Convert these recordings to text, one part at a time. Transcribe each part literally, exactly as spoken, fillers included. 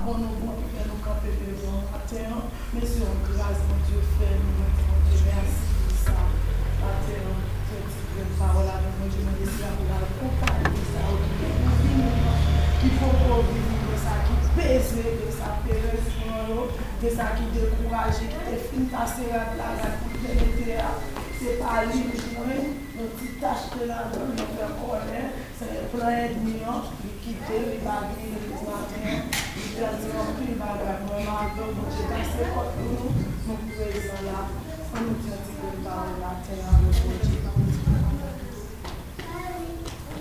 Bon, nou bon ki fè nou kanpe devan maten an, men se yon gras Bondye fè nou, mwen di Bondye mèsi pou sa. Maten an, se yon ti grenn pawòl avèk Bondye, mwen deside pou l akonpaye sa yo ki gen pou vini, ki poko vini, de sa ki peze, de sa perezman yo, de sa ki dekouraje, ki te fin pase rad la, rad pou te mete a, se pa li li jwenn, yon ti tach te ladan l, li fè kòlè, se plan ènmi an, li kite l, li pa vini pou maten an, li pèdi anpil bagay. Mwen m avè w, Bondye pase kòd pou nou, nou prezan la. Ann nou di yon ti grenn pawòl maten an avèk Bondye.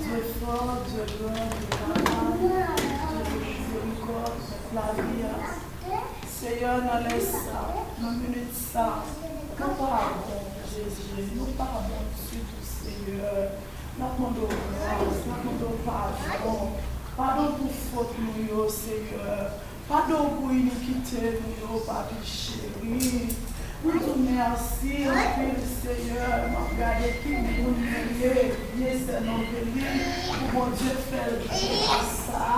Dye fò, Dye gran, Dye kapab, Dye de mizerikòd, Mèt lavi a. Seyè, nan lè sa, nan minit sa, nou pa bon, Jezi, nou pa bon ditou, Seyè. N ap mande w gras, n ap mande w padon. Padon pou fot nou yo, Seyè. Padon pou inikite nou yo, Papi cheri. Nou di w mèsi anpil, Seyè. M ap gade ki moun nou ye, byen sè nan veli, pou Bondye fè l gras sa.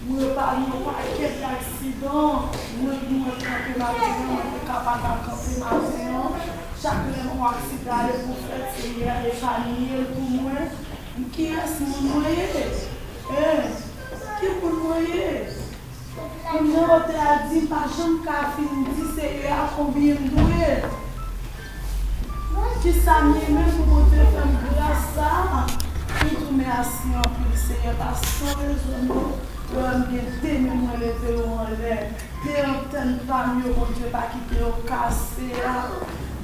Mwen pa nan yon pakèt aksidan. Mwen, mwen kanpe maten an, mwen te ka pa ta kanpe maten an. Chak lè yon aksidan ale pou fèt, Seyè epanye l pou mwen. Kiyès moun mwen ye? Hein? Ki moun mwen ye? Moun nan otè a di m pa janm ka fin di Seyè a konbyen m dwe. Kisa m ye menm pou Bondye fè m gras sa a? M di w mèsi anpil, Seyè, pa san rezon non. Lè m gen de men mwen leve yo anlè, de antèn pa m yo, Bondye pa kite yo kase a.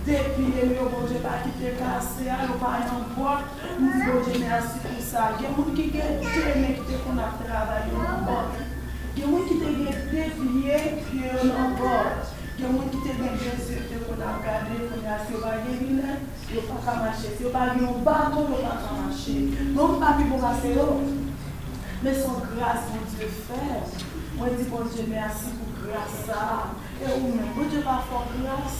De pye m yo, Bondye pa kite kase a, yo pa nan bòt. M di Bondye mèsi pou sa. Gen moun ki gen de men ki te konn ap travay yo nan bòt. Gen moun ki te gen de pye, pye yo nan bòt. Gen moun ki te gen de zye ki te konn ap gade, kounye a si yo pa gen linèt, yo pa ka mache. Si yo pa gen yon baton, yo pa ka mache. Men ou pa pi bon pase yo. Men se yon gras Bondye fè. Mwen di Bondye mèsi pou gras sa a. E ou menm, Bondye pa fè w gras?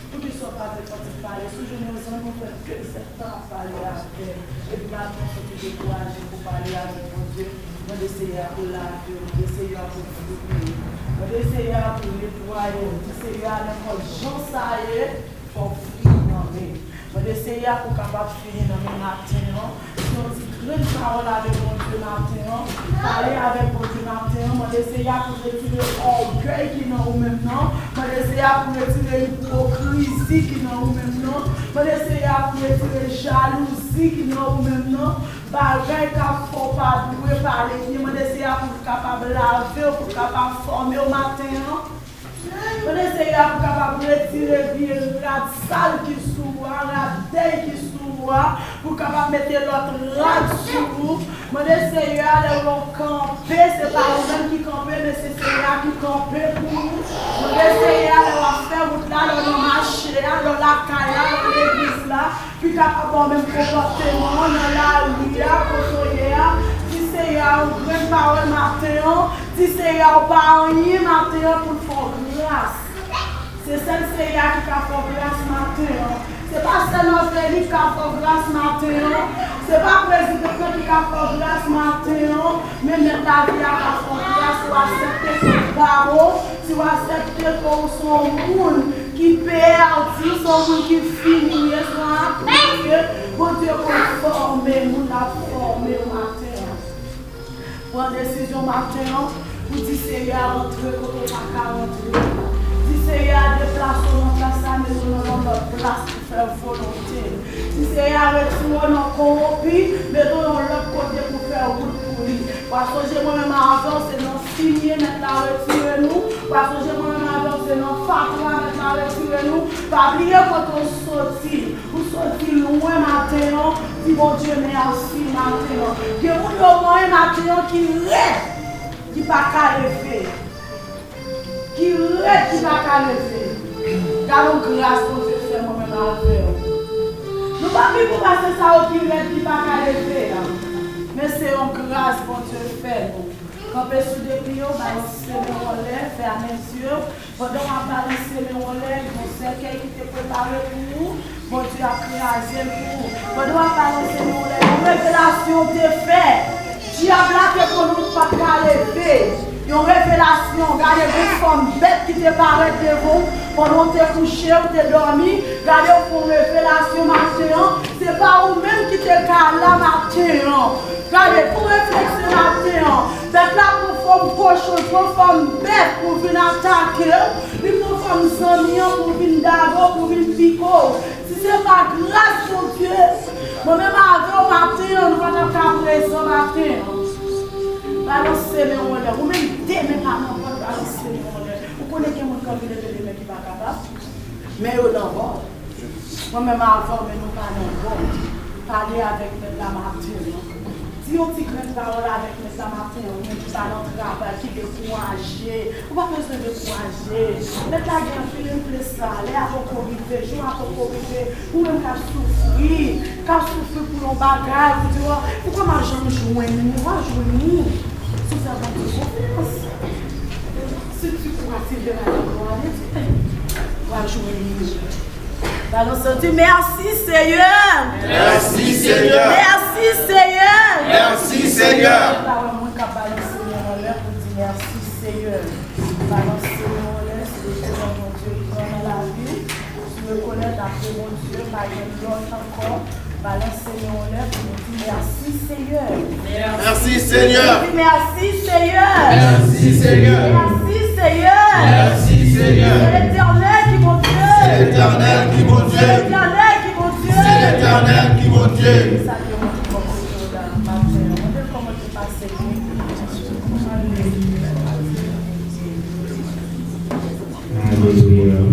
Poukisa w pa fè kantik pale? Si w jwenn yon zanmi w fè de zèdtan ap pale avè l, epi maten w soti dekouraje pou pale avèk Bondye, mande Seyè a pou l lave w, mande Seyè a pou l fouye w, mande Seyè a pou l netwaye w, di Seyè a nenpòt jan sa ye, fè w fini nan men l. Mande Seyè a pou w kapab fini nan men maten an. Se yon ti grenn pawòl avèk Bondye maten an. Pale avèk Bondye maten an. Mande Seyè a pou retire ògèy ki nan ou menm nan. Mande Seyè a pou retire ipokrizi ki nan ou menm nan. Mande Seyè a pou retire jalouzi ki nan ou menm nan. Bagay k ap fè w pa dwe pale byen. Mande Seyè a pou l kapab lave w, pou l kapab fòme w maten an. Mande Seyè a pou kapab retire vye rad sal ki sou ou a, rad dèy ki sou ou a, pou kapab mete lòt rad sou ou. Mande Seyè a lè w kanpe, se pa ou menm ki kanpe, men se Seyè a ki kanpe pou ou. Mande Seyè a lè w ap fè wout la, lè w nan mache a, lè w lakay la, lè w legliz la, ki kapab ba w menm konpòteman an nan lari a, kote w ye a. Di Seyè a yon grenn pawòl maten an. Di Seyè a w pa anyen maten an pou l fè w gras. Se sèl Seyè a ki ka fè w gras maten an. Se pa sè Norveli ki ka fè w gras maten an. Se pa prezidan an ki ka fè w gras maten an. Men Mèt lavi a ka fè w gras, si w aksepte ke w pa bon, si w aksepte ke w se yon moun ki pèdi, se yon moun ki fini, w ye, se yon apre Bondye, Bondye konn fòme moun, l ap fòme w maten an. Pran desizyon maten an pou di Seyè a rantre kote w pa ka rantre. Di Seyè a deplase w nan plas sa, mete w nan yon lòt plas pou fè volonte l. Di Seyè a retire w nan kowonpi, mete w yon lòt kote pou fè wout pou li. W a sonje mwen menm avè w, se nan fimye Mèt la retire nou. W a sonje mwen menm avè w, se nan fatra Mèt la retire nou. Pa bliye kote w soti. Ou soti lwen maten an, di Bondye mèsi maten an. Gen moun yo manyen maten an ki rèd, ki pa ka leve. Ki rèd, ki pa ka leve. Gade yon gras Bondye fè mwen menm avè w. Nou pa pi bon pase sa yo ki rèd, ki pa ka leve a. Men se yon gras Bondye fè nou. Kanpe sou de pye w, balanse men w anlè, fèmen zye w. Pandan w ap balanse men w anlè, gen yon sèkèy ki te prepare pou ou, Bondye ap kraze l pou ou. Pandan w ap balanse men w anlè, yon revelasyon w te fè. Dyab la te konnen w pa t ka leve. Yon revelasyon. Gade, gon fanm bèt ki te parèt devan w pandan w te kouche, w te dòmi. Gade, w fè yon revelasyon maten an. Se pa ou menm ki te ka la maten an. Gade, fè yon refleksyon maten an. Bèt la pran fòm kochon, l pran fòm bèt pou vin atake w. Li pran fòm zanmi an pou vin dage w, pou vin pike w. Si se pa gras Bondye, mwen menm avè w maten an, nou pa t ap ka prezan maten an. Balanse men w anlè. Ou menm de men pa nan vant, balanse men w anlè. Ou konnen gen moun k anvi leve de men ki pa kapab. Men yo nan vant. Mwen menm avè w, men nou pa nan vant. Pale avèk Mèt la maten an. Di yon ti grenn pawòl avèk Mèt la maten an, ou menm ki pa nan travay, ki dekouraje. Ou pa bezwen dekouraje. Mèt la gen anpil, li vle salè a poko rive, jou a poko rive. Ou menm k ap soufri, k ap soufri pou yon bagay, ou di, "Wa, poukò m pa janm jwenn li?" W a jwenn li. Si w fè Bondye konfyans. Si tu crois, tu verras la gloire de Dieu. W a jwenn li. Balanse, di, "Mèsi, Seyè." Mèsi, Seyè. Mèsi, Seyè. Mèsi, Seyè. Pawòl mwen k ap balanse men anlè pou di, "Mèsi, Seyè." Balanse men anlè, si w rekonèt Bondye gran nan lavi w, si w rekonèt apre Bondye pa gen lòt ankò, balanse men anlè pou nou di, "Mèsi, Seyè." Mèsi, Seyè. Di, "Mèsi, Seyè." Mèsi, Seyè. Mèsi, Seyè. Mèsi, Seyè. Se Letènèl ki Bondye. Se Letènèl ki Bondye. Se Letènèl ki Bondye. Se Letènèl ki Bondye. Salye Bondye bò kote w la, maten an. Mande l kòman l te pase nwit. Alelouya. Bondye beni nou.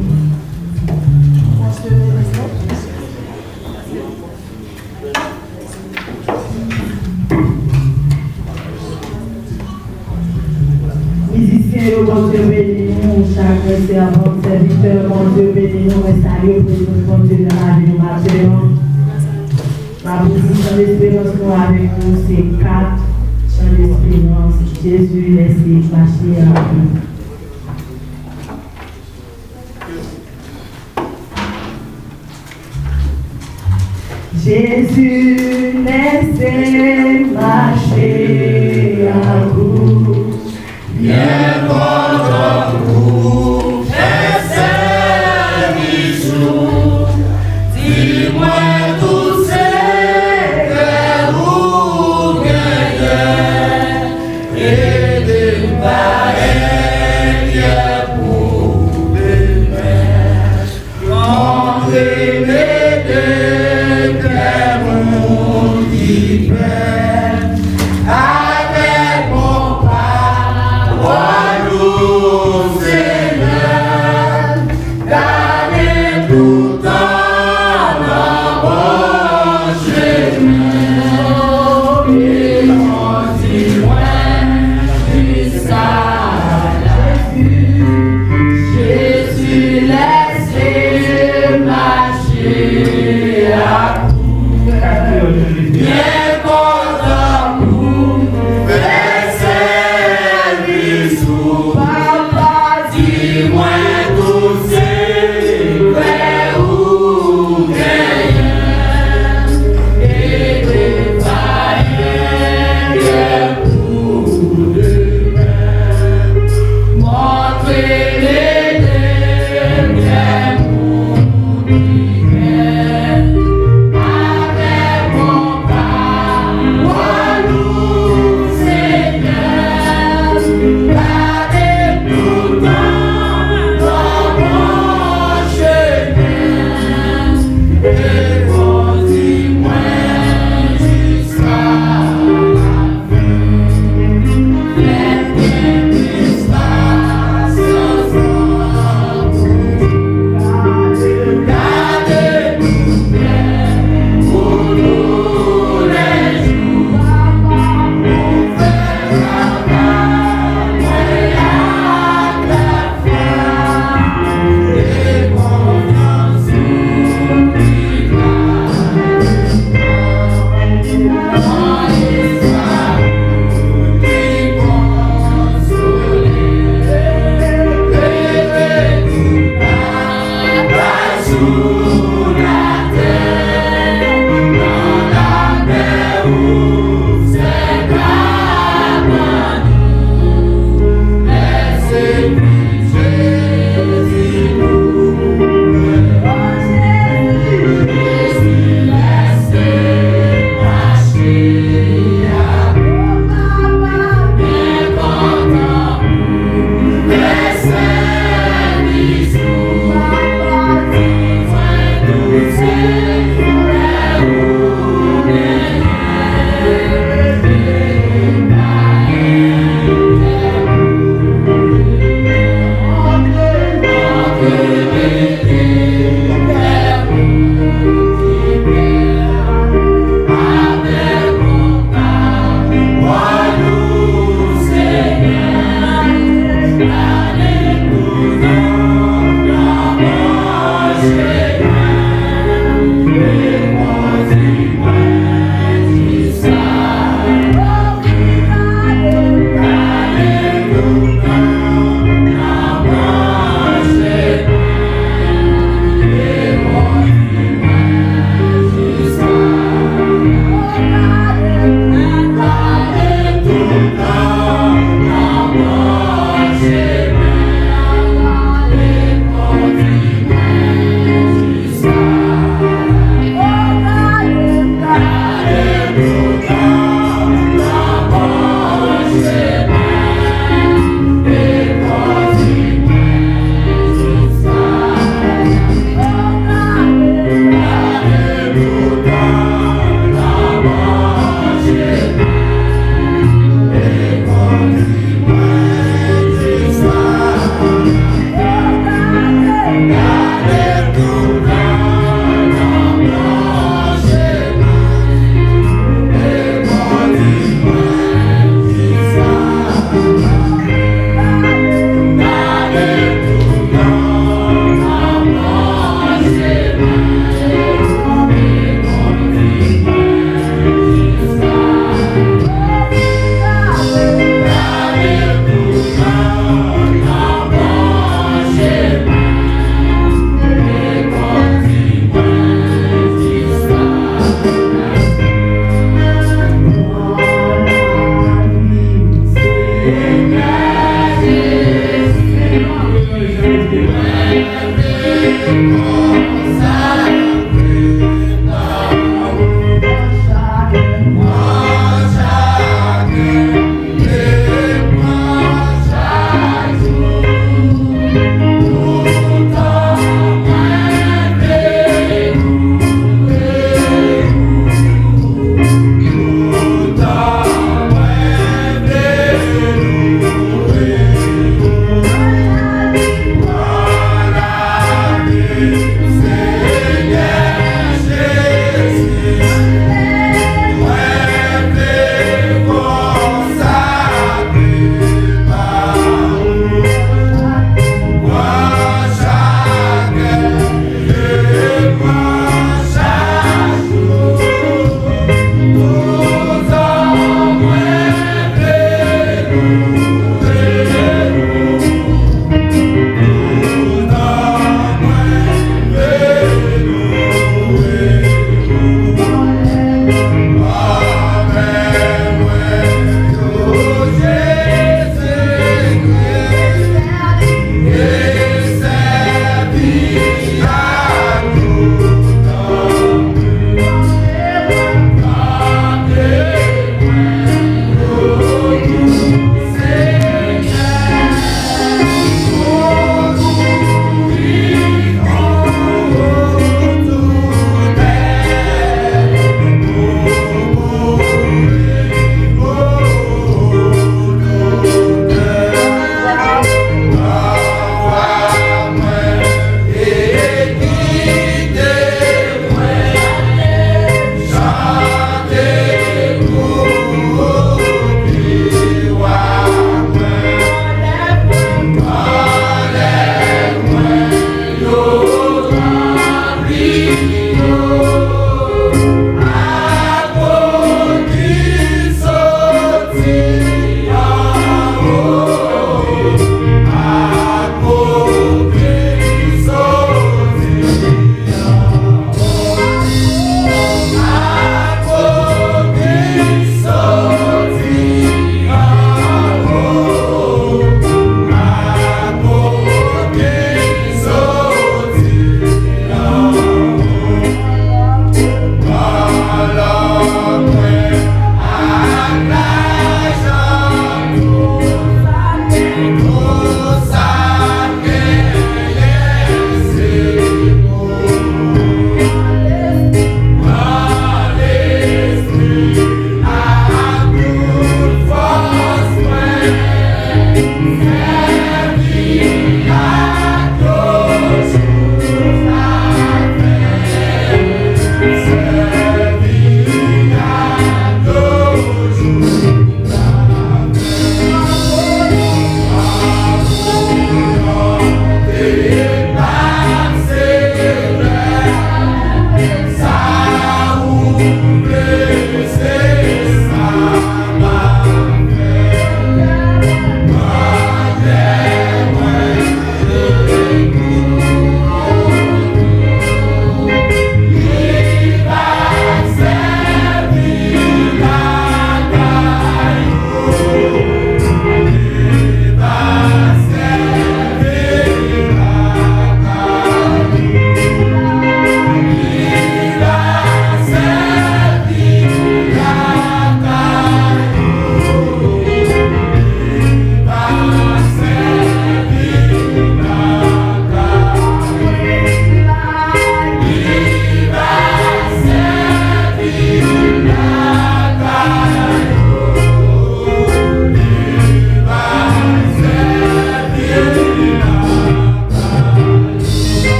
Mizisyen yo, Bondye beni nou, chak sèvant, sèvitè, Bondye beni nou, mwen salye prezans Bondye nan lavi nou maten an. M ap di jan lesperans nou avèk nou se kat jan lesperans, Jezi lèse mache avèk nou. Jezi lèse mache ak ou, byen kontan pou fè sèvis ou. Di mwen tout sekrè ou genyen, ede m pa enkyèt pou demen. Montre m de kè moun ki pè avèk bon pawòl ou, Senyè. Gade toutan nan bon chemen. E kondi mwen jiska Jezi. Jezi lèse mache ak ou. Byen kontan pou fè sèvis ou. Papa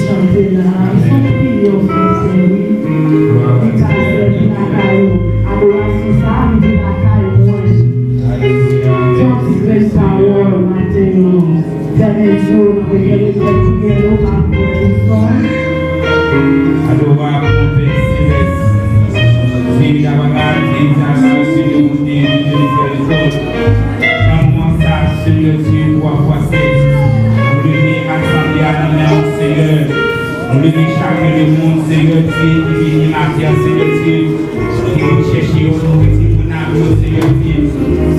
Chante la, se yon priye w fè, wi. Li ka sèvi lakay ou. Adorasyon sa a, li vin lakay mwen. Fè yon ti grenn pawòl maten an. Fèmen je w, n ap rele kèk priyè yo, pa pran leson. Adora bon Pè Selès. Senyè, ta pa ka di sa, Senyè, Senyè, Senyè, Senyè, Senyè. Nan moman sa, Senyè Dye, twa fwa sent, nou leve asanble a nan men w, Senyè. Nou leve chak lemonn, Senyè Dye, ki vin nan latè, Senyè Dye, ki vin chèche yo, nou vin timoun ak yo, Senyè Dye,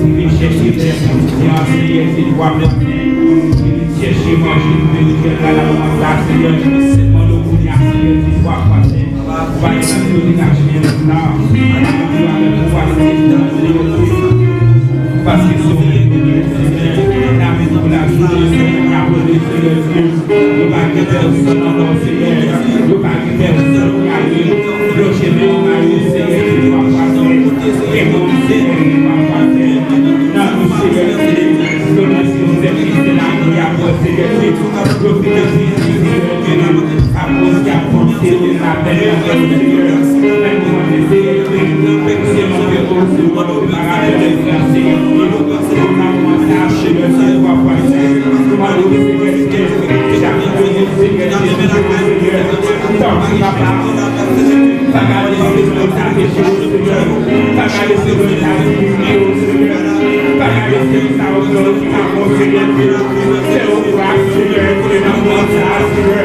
ki vin chèche lè konfyan, Senyè Dye, twa fwa sent, ki vin chèche manje spirityèl la nan moman sa, Senyè. Mande w kounye a, Senyè Dye, twa fwa sent. Ou pa gen anyen ki ka jwenn la. Ou pa gen anyen pou pase nan Senyè Dye. Paske se ou menm ki gen Senyè. N ap di pou la jounen, Senyè, n ap rele Senyè Dye. Nou pa gen pèsonn ankò, Senyè. Nou pa gen pèsonn pou n ale. Lonje men w ba yo, Senyè, ki pa pase. Gen moun, Senyè, ki pa pase. Nan nou, Senyè Dye. Donn nou, Senyè, ki se la, nou y ap wè, Senyè Dye. Yo vin ap vizite, Senyè Dye. Apot ki ap panse de lapè nan kè yo, Senyè. Fè nou mande, Senyè Dye, se nou ke o Senyè, nou pa rapele, Senyè Dye. Pou nan moman sa, Senyè Dye, twa fwa sent, nou mande, Senyè Dye, chak moun, Senyè Dye, Senyè, tanpri, papa, pa ka lese nou ta peche, Senyè. Pa ka lese nou ta diminye, Senyè. Pa ka lese nou ta fè yon ti pa bon, Senyè Dye. Fè yon gras, Senyè, ke nan moman sa, Senyè.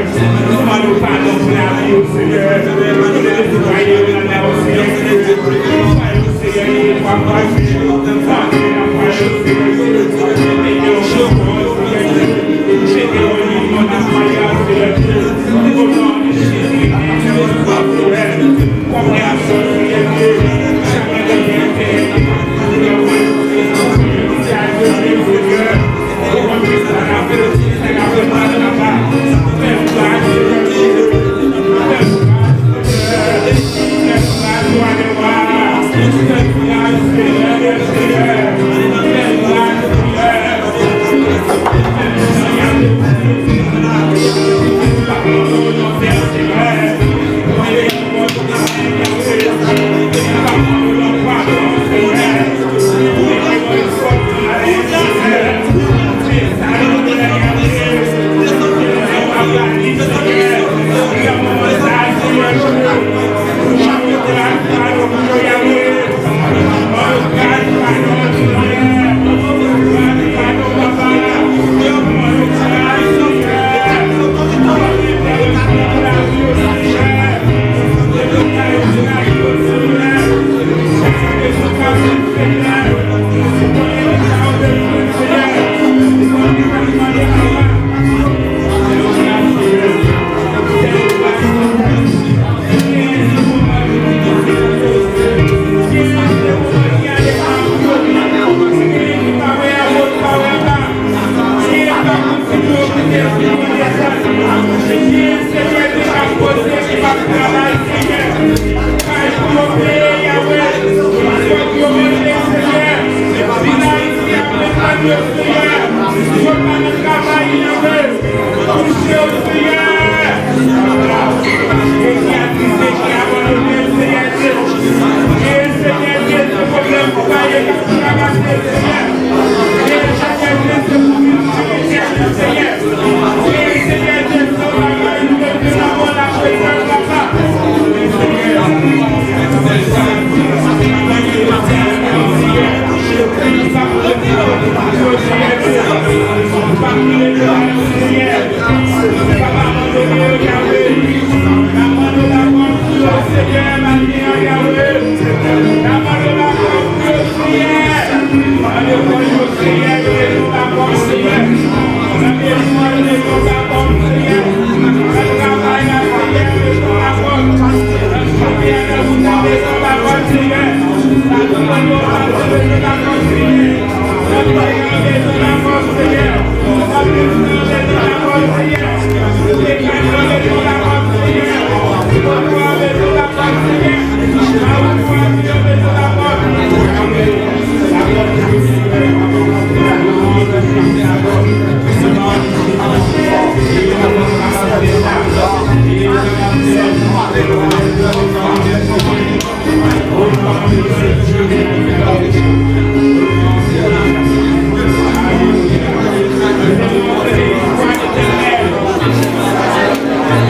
Nou mande w padon pou lavi yo, Senyè. Nou leve netwaye yo nan men w, Senyè. Netwaye yo, Senyè, ki te fwa fwa, Senyè. Fòse nan fwa yo, Senyè. Mete yo nan fwa yo, Senyè. Mete yo nan fwa yo, Senyè. O non de Jezi Kris, Senyè. Konpreyansyon, Senyè Dye. Chak moun ki gen enterè, Senyè.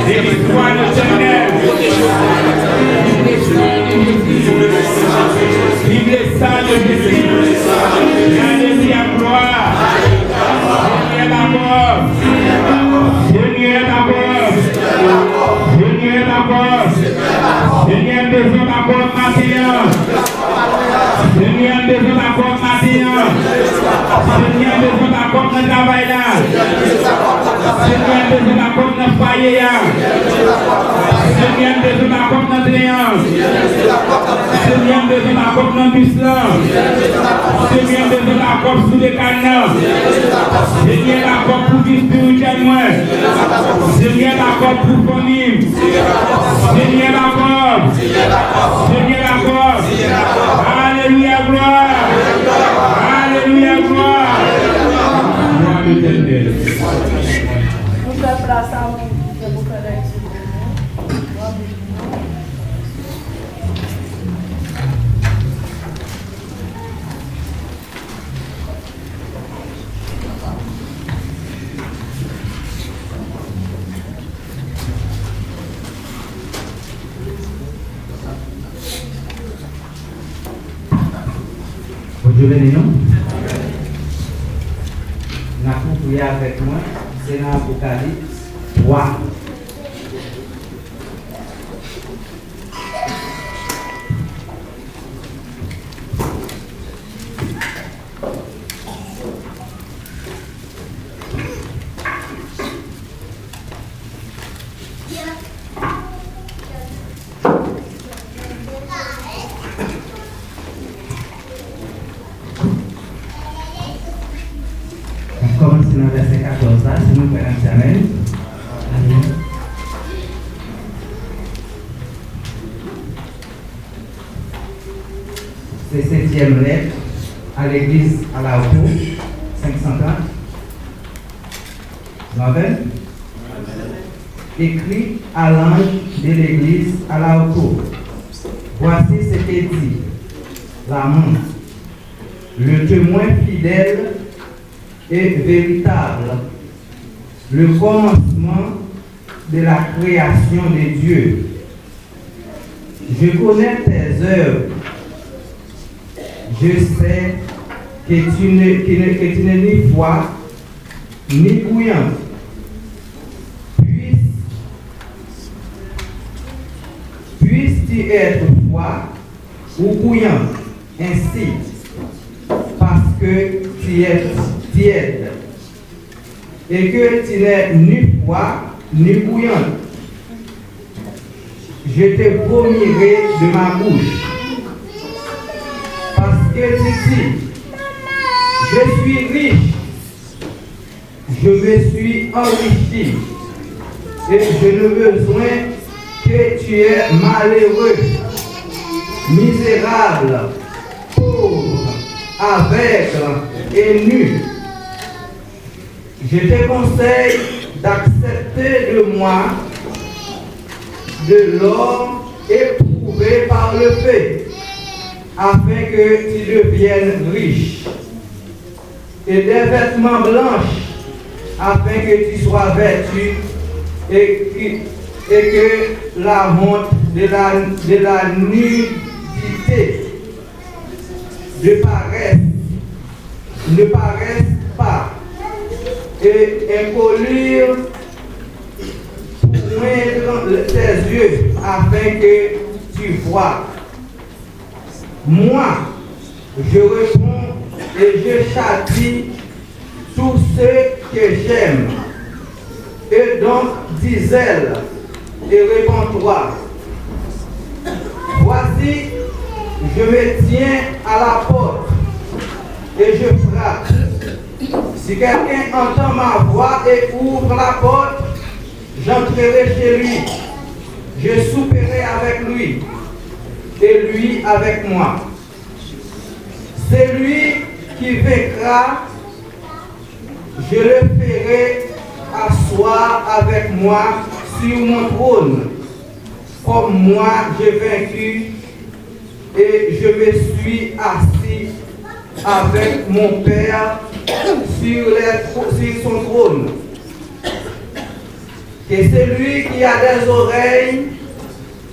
Viv lespwa de Letènèl. Viv le sang de Jésus. Alelouya, glwa. Senyè dakò. Senyè dakò. Senyè dakò. Senyè, m bezwen dakò maten an. Senyè, m bezwen dakò maten an. Senyè, m bezwen dakò nan travay la. Senyè, m bezwen dakò nan fwaye a. Senyè, m bezwen dakò nan tren an. Senyè, m bezwen dakò nan bis lan. Senyè, m bezwen dakò sou lekàn nan. Senyè, dakò pou vi espirityèl mwen. Senyè, dakò pou fanmi m. Senyè, dakò. Senyè, dakò. Alelouya, glwa. Alelouya, glwa. Glwa Letènèl. Nou fè plas avè nou, fè pou fè lèkti pou nou. Bondye beni nou. N ap ouvri avèk mwen, se nan Apokalips twa. N ap kòmanse nan vèsè katòz la, si nou kwè n ap di amèn. Amèn. Se setyèm lèt a legliz a Laoko, senk san trant. Amen. Écrit à l'ange de l'église à Laoko. Voici ce que dit l'Amen, le témoin fidèle et véritable, le commencement de la création de Dieu. Je connais tes œuvres. Je sais que tu ne, que ne, que tu n'es ni froid, ni bouillant. Puisses, puisses-tu être froid ou bouillant, ainsi, parce que tu es tiède et que tu n'es ni froid ni bouillant, je te vomirai de ma bouche. Parce que tu dis, je suis riche, je me suis enrichi, et je n'ai besoin que tu es malheureux, misérable, pauvre, aveugle et nu. Je te conseille d'accepter de moi de l'or éprouvé par le feu, afin que tu deviennes riche, et des vêtements blancs, afin que tu sois vêtu, et que, et que la honte de la, de la nudité de paresse, ne paraisse pas, et un collier pour oindre tes yeux, afin que tu voies. Moi, je réponds et je châtie tous ceux que j'aime. Et donc, dis-elle, et répands-toi. Voici, je me tiens à la porte et je frappe. Si quelqu'un entend ma voix et ouvre la porte, j'entrerai chez lui, je souperai avec lui et lui avec moi. Celui qui vaincra, je le ferai asseoir avec moi sur mon trône, comme moi j'ai vaincu et je me suis assis avec mon Père sur les tro-, sur son trône. Que celui qui a des oreilles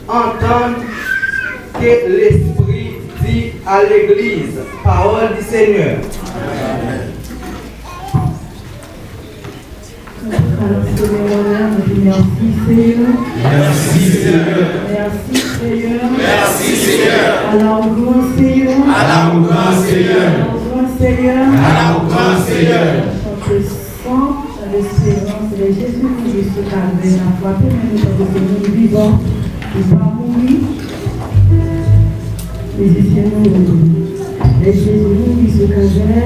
entende que l'Esprit dit à l'Église. Parole du Seigneur. Alò, Senyè, nou di mèsi, Senyè. Mèsi, Senyè. Mèsi, Senyè. Mèsi, Senyè. À la louange, Senyè. À la louange, Senyè. À la louange, Senyè. À la louange, Senyè. Chante san, chante esperans, lè Jezi mouri sou Kalvè, n a frape men nou tankou se moun vivan, li pa mouri. Mizisyen nou, lè Jezi mouri sou Kalvè.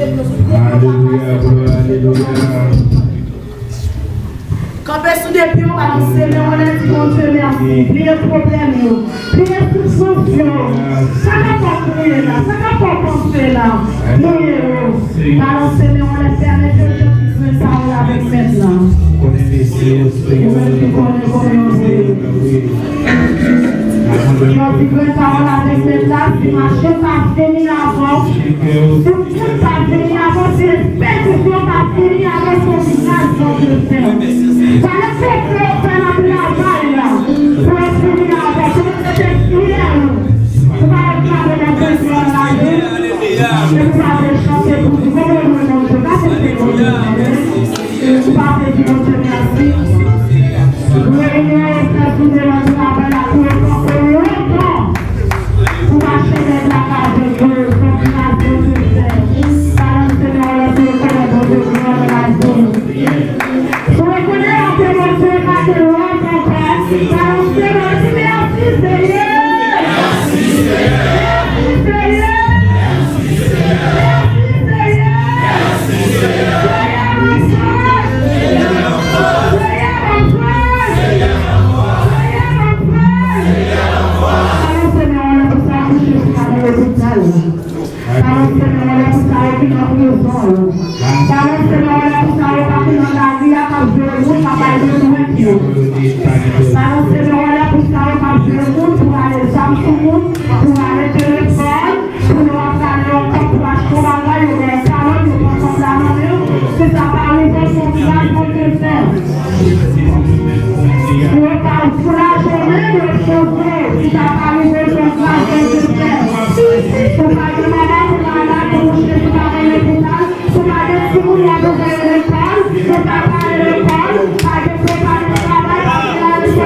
Alelouya. Alelouya. Glwa, alelouya. Kanpe sou de pye w, balanse men w anlè, di Bondye mèsi. Bliye pwoblèm yo. Bliye soufrans yo. Sa k ap fè w kriye la, sa k ap fè w panse la, bliye yo. Balanse men w anlè, pèmèt yo Pawòl avèk Mèt la. Ou menm ki konnen kòman yo voye. Yo di grenn pawòl avèk Mèt la, si machin pa vini avan w, si tout moun pa vini avan w, si espedisyon pa vini avan w, se yon gras Bondye fè. Gade konplo yo fè nan travay la pou yo vini avan w, pou yo mete pyè yo, pou pa reklame nan Bondye nan lari, e pou pa vle chante pou di kòman yo lwe Bondye, pa se se Bondye fè. Ou pa vle di Bondye mèsi. Reyinyon yo fè sou devan travay la pou yo kanpe lontan. Pou mache nèg la ka jwenn yo, se yon gras Bondye fè. Balanse men w anlè pou yo konnen Bondye gran nan lavi w. Si w rekonèt ke Bondye pa gen lòt ankò, balanse men w di mèsi Seyè. Mèsi Seyè. Mèsi Seyè. Seyè ban fòs. Seyè ban fòs. Seyè ban fòs. Balanse men w anlè pou sa kouche sou kay lopital la. Balanse men w anlè pou sa yo ki nan prizon yo. Balanse men w anlè pou sa yo pa ki nan lari a k ap jere moun, k ap bay bezwen yo. Balanse men w anlè pou sa yo k ap jere moun, pou rale zam sou moun, pou rale telefòn, pou yo ap rale yon kòb pou achte yon bagay, yo gen yon kalòt, yo pran kòb la nan men w. Si sa pa rive w, se yon gras Bondye fè. Yo pa foulaje w menm, yo poze w. Si sa pa rive w, se yon gras Bondye fè. Ou pa gen manman, ou malad, ou kouche, ou pa gen lopital, ou pa gen timoun w ap voye lekòl, ou pa ka ale lekòl, pa gen, pa gen travay, pa gen lari, se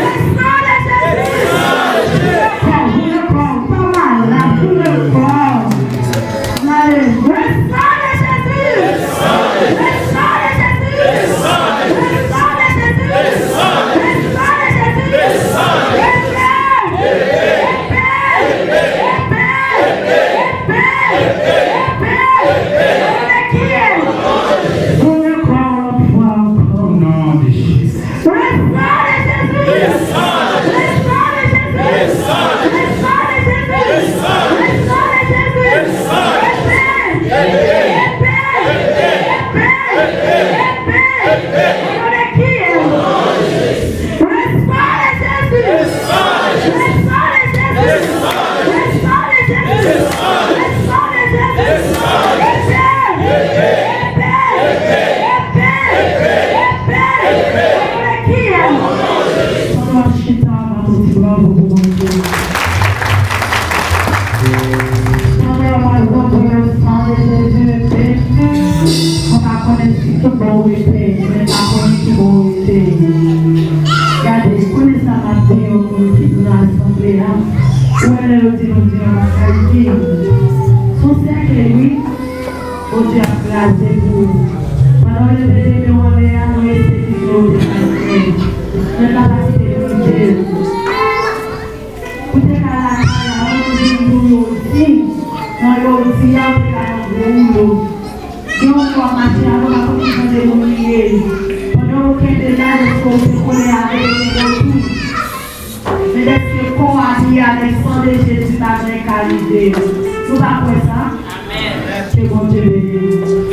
Le sang de Jésus. Pou lekò, pou lekò, pa malad, pou lekò. Kraze pou ou. Pandan w leve de men w anlè a, nou eseye di Bondye sa fè. Men pa kite priye. Ou te ka lakay la, ou vin pou yo di. Nan yo di a, ou te ka nan gwo woulo. Gen yon fwa mache a, nou pa konn ki jan de moun li ye. Pandan w kenbe la, lèske w te kole avè yo, te otou. Men dèske kò a li avèk san de Jezi pa gen kalite. Nou pa kwè sa? Amèn. Ke Bondye beni nou.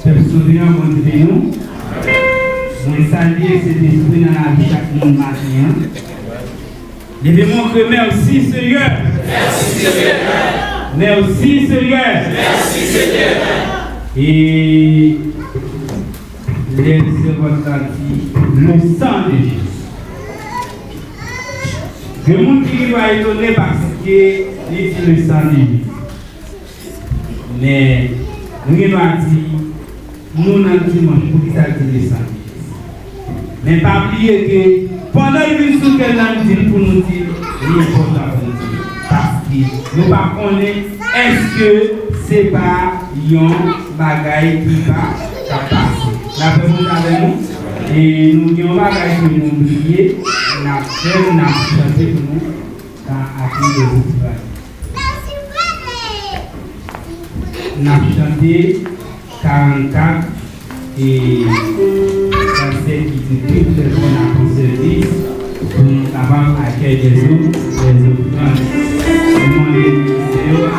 Pèp Souvriyan, Bondye beni nou. Mwen salye Sentespri nan lavi chak moun maten an. Leve men w, kriye, mèsi Senyè. Mèsi Senyè. Mèsi Senyè. Mèsi Senyè. E lè sèvant la di, le sang de Jésus. Gen moun ki rive a etone paske li di le sang de Jésus. Men, nou gen dwa di, nou nan dimanch, poukisa l di le sang de Jésus? Men pa bliye ke pandan l vin sou tè n nan, l di l pou nou di l, li enpòtan pou nou di l. Paske nou pa konnen èske se pa yon bagay ki pa ka pase. Lapè Bondye avè nou. E nou gen yon bagay ke nou bliye, n ap fè l, n ap chante pou nou ka akeyi Jezi Kris. N ap chante karannkat e fransè ki di, tout le monde a ton service, pou nou kapab akèy lèzòt, lèzòt pran. Nou mande minisitè yo a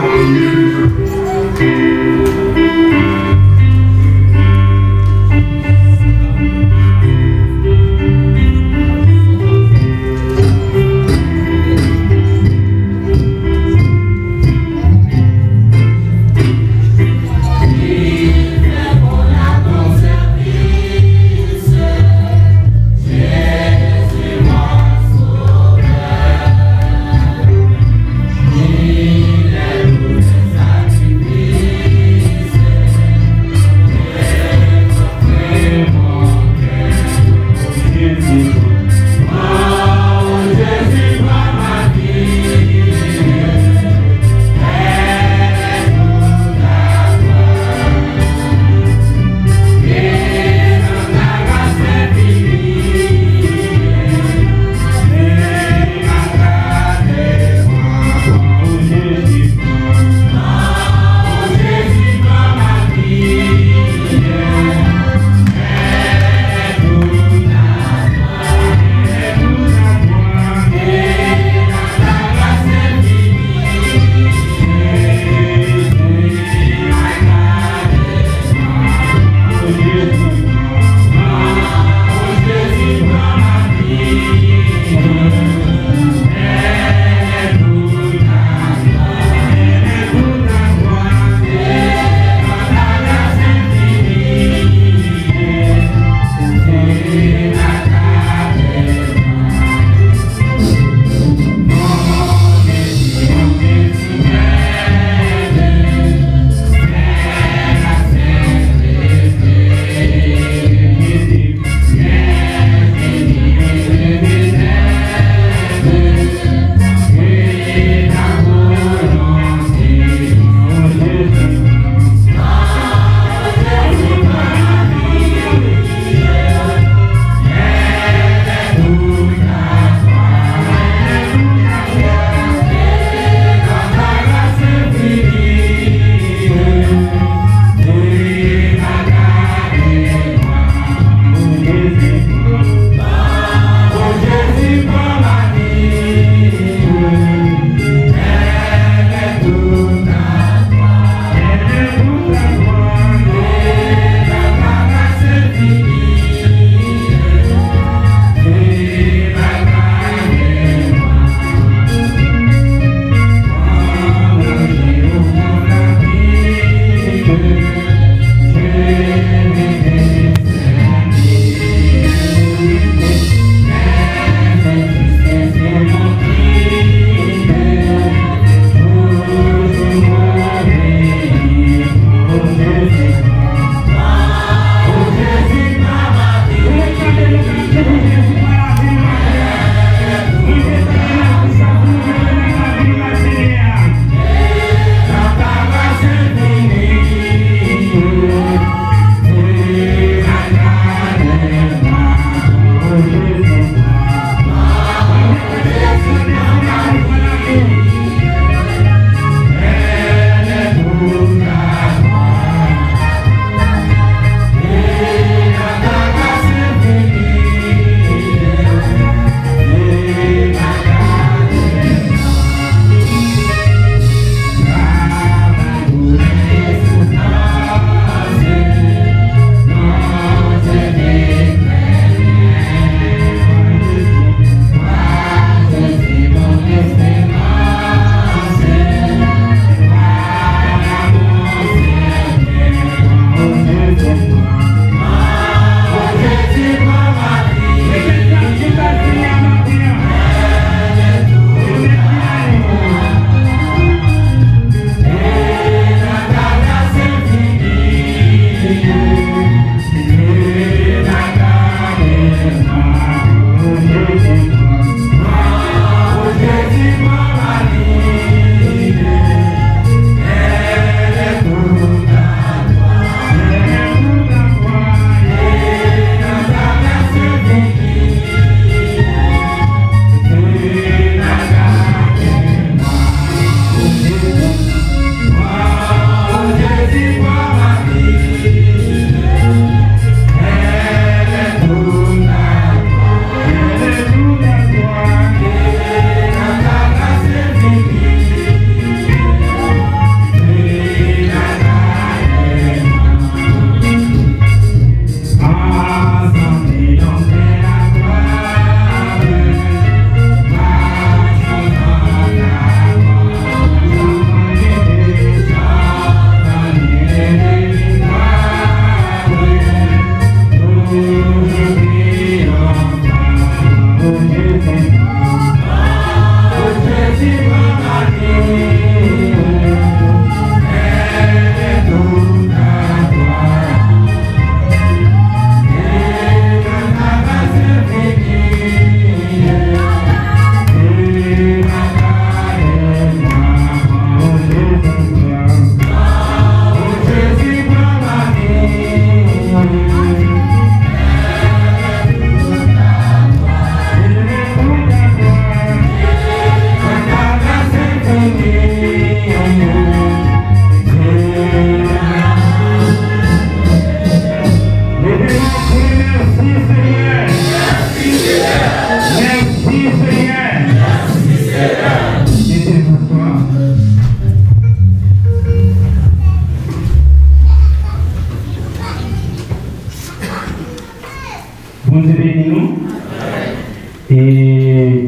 E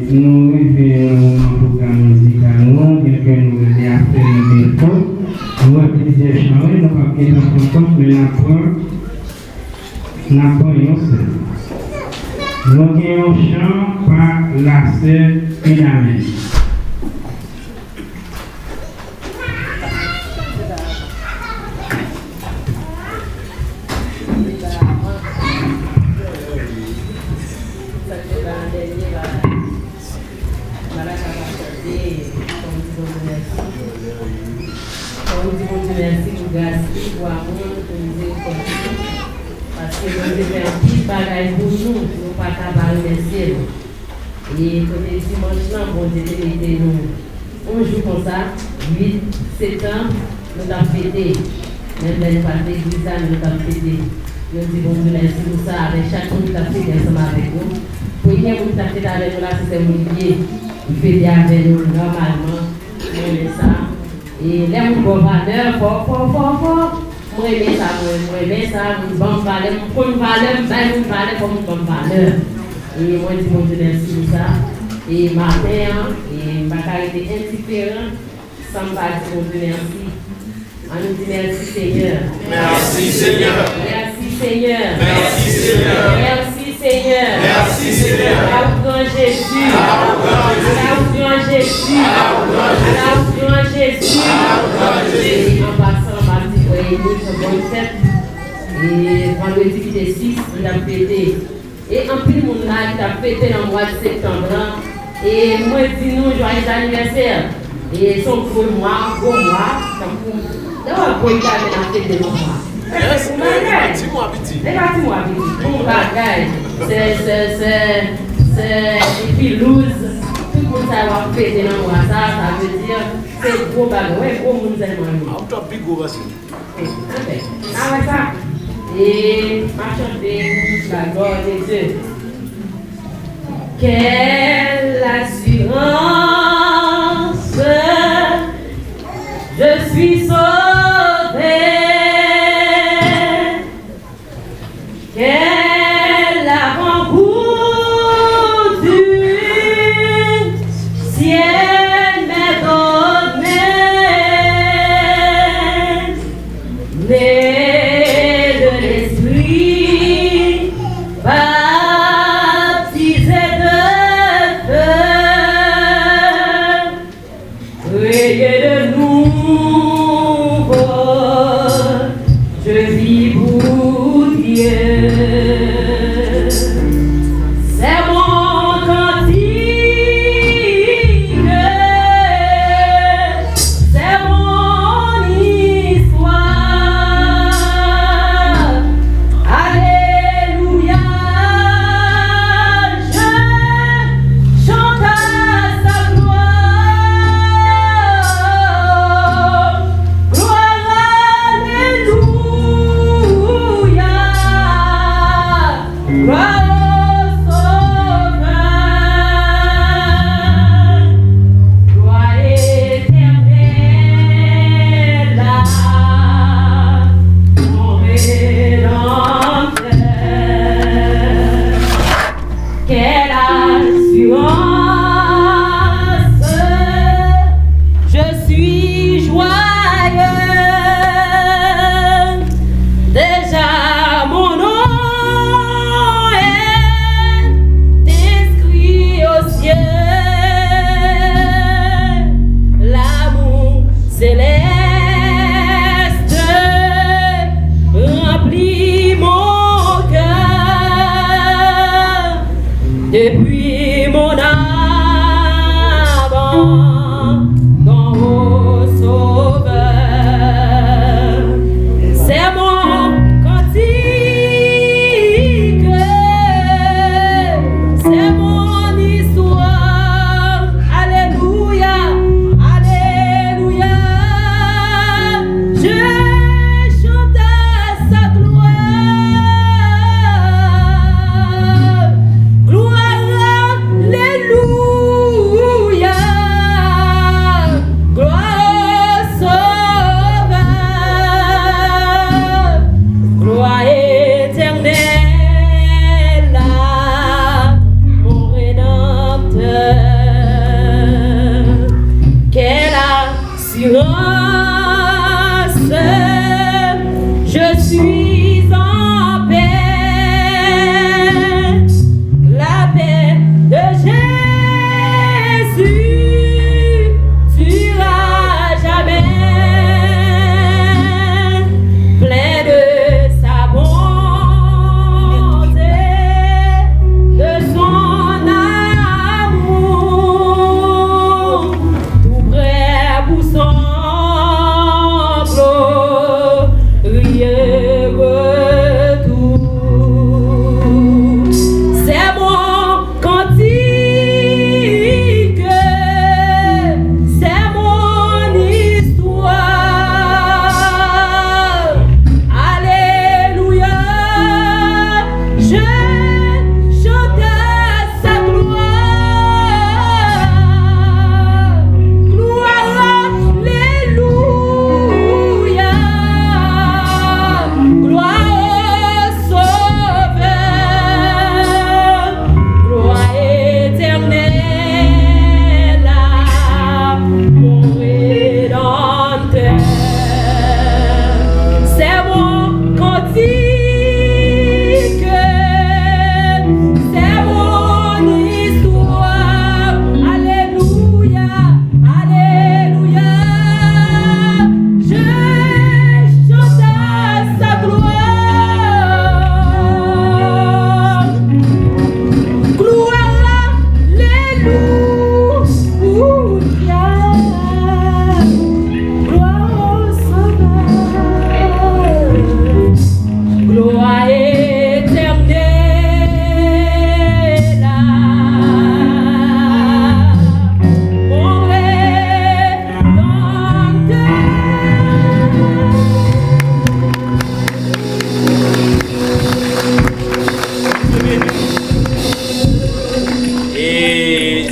nou rive nan moman pwogram mizikal nou, byenke nou rele a Fè nou defo. Nou wè plizyè chan, wi, nou p ap gentan pran kont, men n ap pran, n ap pran yon sèl. Nou gen yon chan pa lasè Edamèn. Fò m di Bondye mèsi pou gras li, pou amou l, pou mizerikòd li. Paske Bondye fè anpil bagay pou nou, nou pa ka pa remèsye l. E kote dimanch lan, Bondye te mete nou yon jou konsa, uit septanm, nou t ap fete. Menm lè nou pa t legliz la, nou t ap fete. Nou di Bondye mèsi pou sa, avèk chak moun ki t ap fete ansanm avèk nou. Premye moun ki t ap fete avèk nou la, se sè Olivier. Li fete avèk nou nòmalman. Mwen renmen sa. E lè moun ba w valè, fò, fò, fò, fò. Mwen renmen sa, mwen, mwen renmen sa. Moun ban m valè, m konn valè, m bay moun valè, fò moun ban m valè. E mwen di Bondye mèsi pou sa. E maten an, e m pa ka rete endiferan san m pa di Bondye mèsi. Ann nou di mèsi, Senyè. Mèsi, Senyè. Mèsi, Senyè. Mèsi, Senyè. Mèsi, Senyè. Mèsi, Senyè. Ala w gran Jezi. Ala w gran Jezi. Ala w gran Jezi. Ala w gran Jezi. Ala w gran Jezi. An pasan, m ap di frè Emil yon bòn fèt. E vandredi ki te sis, li t ap fete. E anpil moun la ki t ap fete nan mwa septanm lan. E mwen di nou, joyeux anniversaire. E se yon gwo mwa, gwo mwa. Tankou, lè w ap gwo, li ka vin ap fete nan mwa. Yes, e pa ti mwa piti. E pa ti mwa piti. Bon bagay. Sè, sè, sè, sè Epilouz. Tout moun sa yo ap fete nan mwa sa, sa vle di, se gwo bagay. Wè, gwo moun sèlman yo. A, ou t ap pi gwo pase m. Amèn. Sa wè sa? E m ap chante la gloire de Dieu. Quelle assurance, je suis sauvé. Quel avant-goût du ciel m'est donné, né de l'Esprit, baptisé de feu. Créé de nouveau, je vis pour Dieu. C'est mon cantique, c'est mon histoire. Alléluia, je chante à sa gloire. Gloire, alléluia. Gloire au Sauveur. Gloire éternelle à mon Rédempteur. Quelle assurance, je suis joyeux. Déjà mon nom est inscrit au ciel. L'amour céleste remplit mon cœur. Depuis mon abandon au Sauveur, c'est mon cantique, c'est mon histoire. Alléluia, alléluia. Je chante à sa gloire. Gloire, alléluia.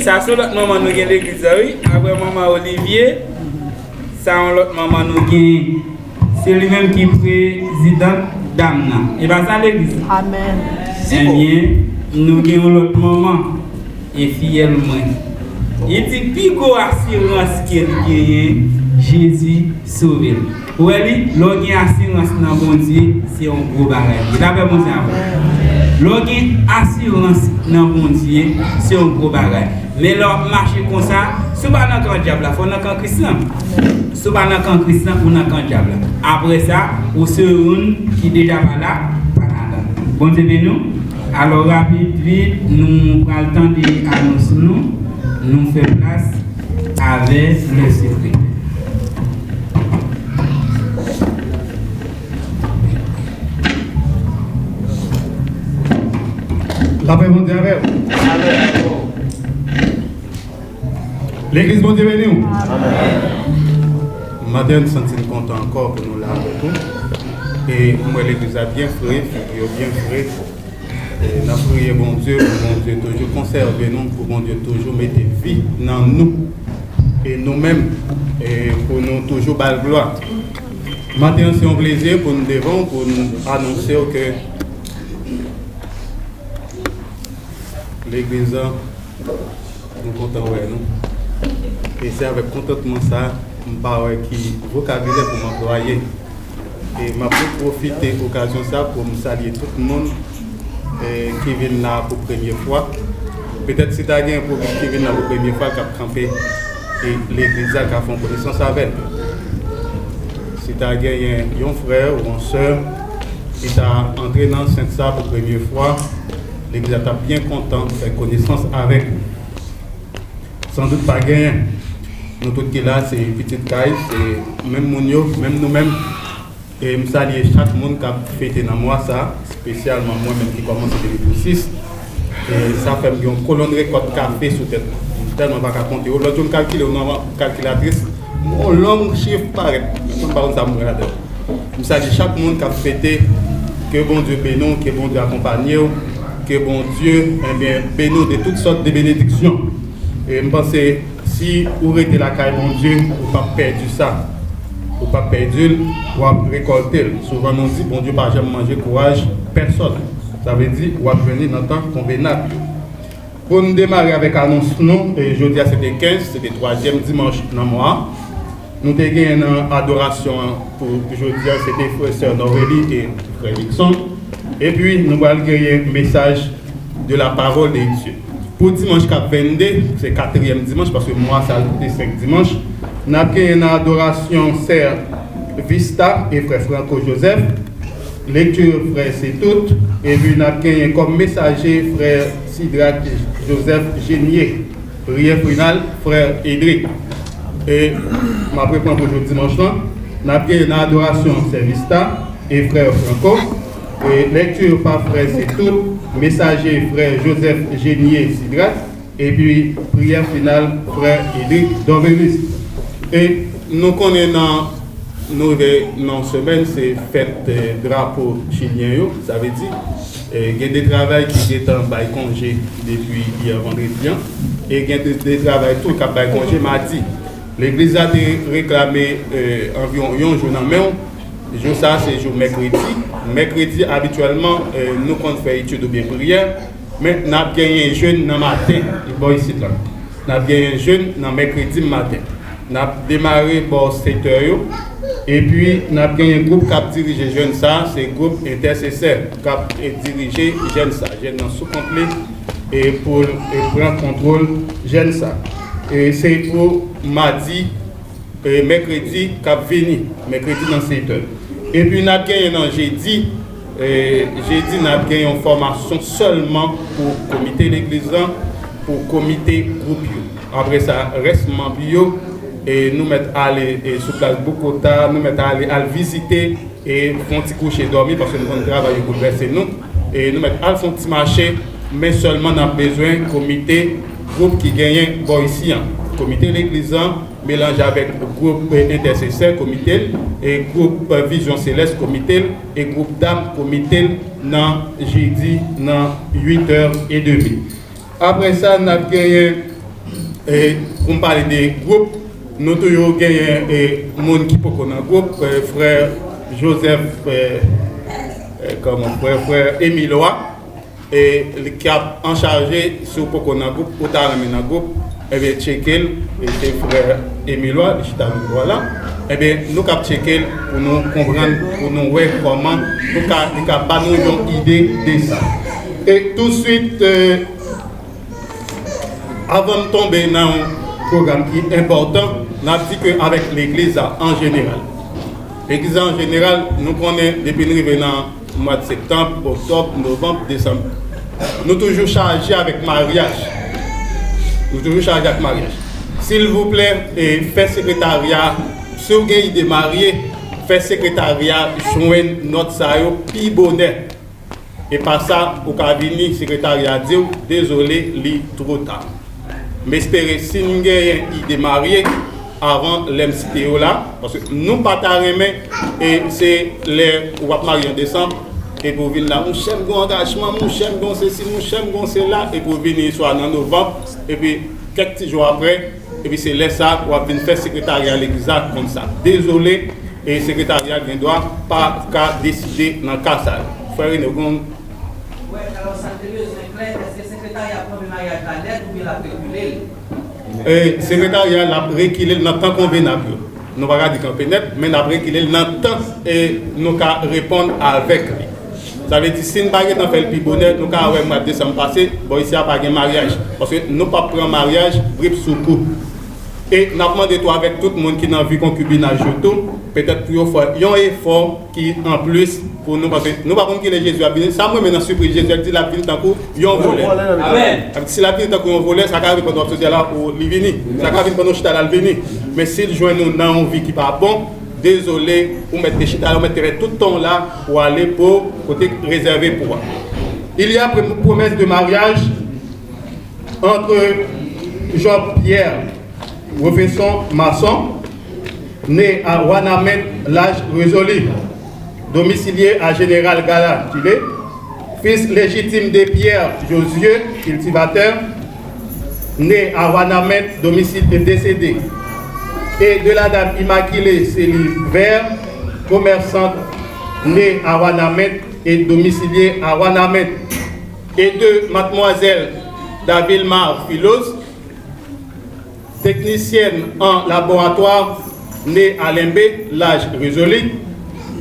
Sa se yon lòt manman nou gen legliz la, wi. Apre manman Olivier, sa yon lòt manman nou gen. Se li menm ki prezidant dam nan. E pa sa legliz la? Amèn. Ebyen, nou gen yon lòt manman. E fiyèl mwen. Li di pi gwo asirans ke l genyen, Jezi sove l. Ou wè li, lè w gen asirans nan Bondye, se yon gwo bagay. Li pa pè Bondye avè w. Lè w gen asirans nan Bondye, se yon gwo bagay. Men lè w ap mache konsa, si w pa nan kan dyab la, fò w nan kan Kris lan. Si w pa nan kan Kris lan, ou nan kan dyab la. Apre sa, ou se youn ki deja pa la, pa ladan. Bondye beni w. Alò, rapid, vit, nou pral tande anons nou. Nou fè plas avè Lèsekrè. Lapè Bondye avè w. Legliz, Bondye beni w. Maten, n santi n kontan ankò pou nou la avèk ou. E m wè legliz la byen fre, figi yo byen fre. E n ap priye Bondye pou Bondye toujou konsève nou, pou Bondye toujou mete vi nan nou. E nou menm, e pou nou toujou ba l glwa. Maten an, se yon plezi pou n devan w, pou n anonse w ke legliz la, nou kontan wè nou. E se avèk kontantman sa, m pa wè ki vokabilè pou m anplwaye. E m ap pwofite okazyon sa pou m salye tout moun, e, ki vin la pou premye fwa. Petèt si ta gen yon pwoblèm ki vin la pou premye fwa, k ap kanpe, e legliz la ka fè yon konesans avè l. Si ta genyen yon frè ou yon sè ki ta antre nan ansent sa pou premye fwa, legliz la t ap byen kontan fè konesans avèk ou. Sandout pa genyen. Nou tout ki la, se pitit kay, se menm moun yo, menm nou menm. E m salye chak moun k ap fete nan mwa sa, espesyalman mwen menm ki kòmanse depi pou sis. E sa fè m gen yon kolonn rekòt kafe sou tèt mwen. M tèlman pa ka konte yo. Lòt jou m kalkile yo nan kalkilatris, yon long chif parèt. Mwen menm m pa konn sa m wè ladan. M salye chak moun k ap fete. Ke Bondye beni w, ke Bondye akonpanye w, ke Bondye, ebyen, beni w de tout sòt de benediksyon. E m panse, si ou rete lakay Bondye, ou p ap pèdi sa. Ou p ap pèdi l, w ap rekòlte l. Souvan nou di, Bondye pa janm manje kouraj pèsòn. Sa vle di, w ap jwenn li nan tan konvenab yo. Pou n demare avèk anons nou, e jodi a se te kenz, se te twazyèm dimanch nan mwa a. Nou te genyen nan adorasyon an pou jodi a, se te frè sè Norveli e frè Nixon. Epi, nou pral genyen mesaj de la parole de Dieu. Pou dimanch k ap vennde, se katriyèm dimanch, paske mwa sa a te senk dimanch, n ap genyen nan adorasyon sè Vista e frè Franco Joseph. Lekti frè Setout, epi n ap genyen kòm mesaje frè Sidrak Joseph Genier. Priyè final, frè Edric. E m ap reprann pou jou dimanch lan. N ap genyen nan adorasyon sè Vista e frè Franco. E lekti pa frè Setout, mesaje frè Joseph Genier Sidrak. Epi priyè final, frè Edric Dorvelis. E nou konnen nan, nou rive nan semèn, se fèt, eh, drapo chilyen yo. Sa vle di, eh, gen de travay ki gentan bay konje depi yè vandredi an. E gen de, de travay tou k ap bay konje madi. Legliz la te reklame, eh, anviwon yon jou nan men w. Jou sa a se jou mèkredi. Mèkredi, abityèlman, eh, nou konn fè etid oubyen priyè. Men n ap genyen jèn nan maten, bò isit la. N ap genyen jèn nan mèkredi maten. N ap demare bò sèt è yo. Epi, n ap genyen gwoup k ap dirije jèn sa a, se gwoup entèsesè k ap, e, dirije jèn sa a. Jèn nan sou kont li, e, pou l, e, pran kontwòl jèn sa a. E se pou madi, e, mèkredi k ap vini, mèkredi nan sèt è. Epi n ap genyen nan jedi, e, jedi n ap gen yon fòmasyon sèlman pou komite legliz lan, pou komite gwoup yo. Apre sa, rès manm yo, e, nou mèt ale, e, sou plas Bogota, nou mèt ale al vizite, e fè yon ti kouche dòmi, paske nou konn travay yo boulvèse nou. E nou mèt al fè yon ti mache, men sèlman n ap bezwen komite gwoup ki genyen bò isi an. Komite legliz lan melanje avèk gwoup, e, entèsesè komite l, e gwoup, e, vizyon selès komite l, e gwoup dam komite l nan jedi nan uit è edemi. Apre sa, n ap genyen E pou m pale de gwoup, nou toujou genyen e, moun ki poko nan gwoup, e, frè Joseph, e, e, kòman, frè, frè Emilwa, e, li k ap anchaje, si w poko nan gwoup, ou ta renmen nan gwoup, ebyen, tcheke l, e se frè Emilwa, li chita nan bò la. Ebyen, nou k ap tcheke l pou nou konprann, pou nou wè kòman nou ka, li ka ba nou yon ide de sa. E touswit, e, Avan n tonbe nan yon pwogram ki enpòtan, n ap di ke avèk legliz la an jeneral. Legliz la an jeneral, nou konnen depi n rive nan mwa septanm, oktòb, novanm, desanm, nou toujou chaje avèk maryaj. Nou toujou chaje ak maryaj. Silvouplè, e, fè sekretarya, si w gen ide marye, fè sekretarya jwenn nòt sa yo pi bonè. E pa sa, ou ka vini, sekretarya di w, dezole, li twò ta. M espere si n genyen ide marye avan lè m site yo la, paske nou pa ta renmen, e se lè w ap marye an desanm, epi w vin la, monchè m gen yon angajman, monchè m gen yon sesi, monchè m gen yon sela, epi w vini swa nan novanm, epi kèk ti jou apre, epi se lè sa w ap vin fè sekretarya legliz la konn sa. Dezole, e sekretarya gen dwa pa ka deside nan ka sa yo. Frè Rene, ou gen yon Wè, alò, sa n te bezwen klè, èske sekretarya ap kanpe maryaj la nèt oubyen l ap rekile l? E, sekretarya l ap rekile l nan tan konvenab yo. Nou pa ka di kanpe nèt, men n ap rekile l nan tan e nou ka reponn avèk li. Sa vle di, si n pa gentan fè l pi bonè, nou ka wè mwa desanm pase, bò isi a pa gen maryaj. Paske nou p ap pran maryaj brip sou kou. E n ap mande tou avèk tout moun ki nan vi konkibinaj yo tou, petèt pou yo fè yon efò ki anplis pou nou, paske nou pa konn kilè Jezi ap vini. Sa m renmen nan sipriz Jezi, l di l ap vini tankou yon vòlè. Amèn. Sa vle di, si l ap vini tankou yon vòlè, sa ka rive pandan w ap soti a la, ou li vini. Sa ka vin pandan w chita la, l vini. Men si l jwenn ou nan yon vi ki pa bon, dezole, ou mèt te chita la, ou mèt te fè tout tan w la pou w ale pou kote k rezève pou w a. Il y a pr- promesse de mariage entre Job Pierre, profession maçon, né à Wanament, l'âge résolu, domicilié à Général Gala, Chili, fils légitime de Pierre Josué, cultivateur, né à Wanament, domicile et décédé, et de la dame Immaculée Célie Vert, commerçante, née à Wanament et domiciliée à Wanament, et de mademoiselle Davilma Filos, technicienne en laboratoire, née à Limbé, l'âge résolu,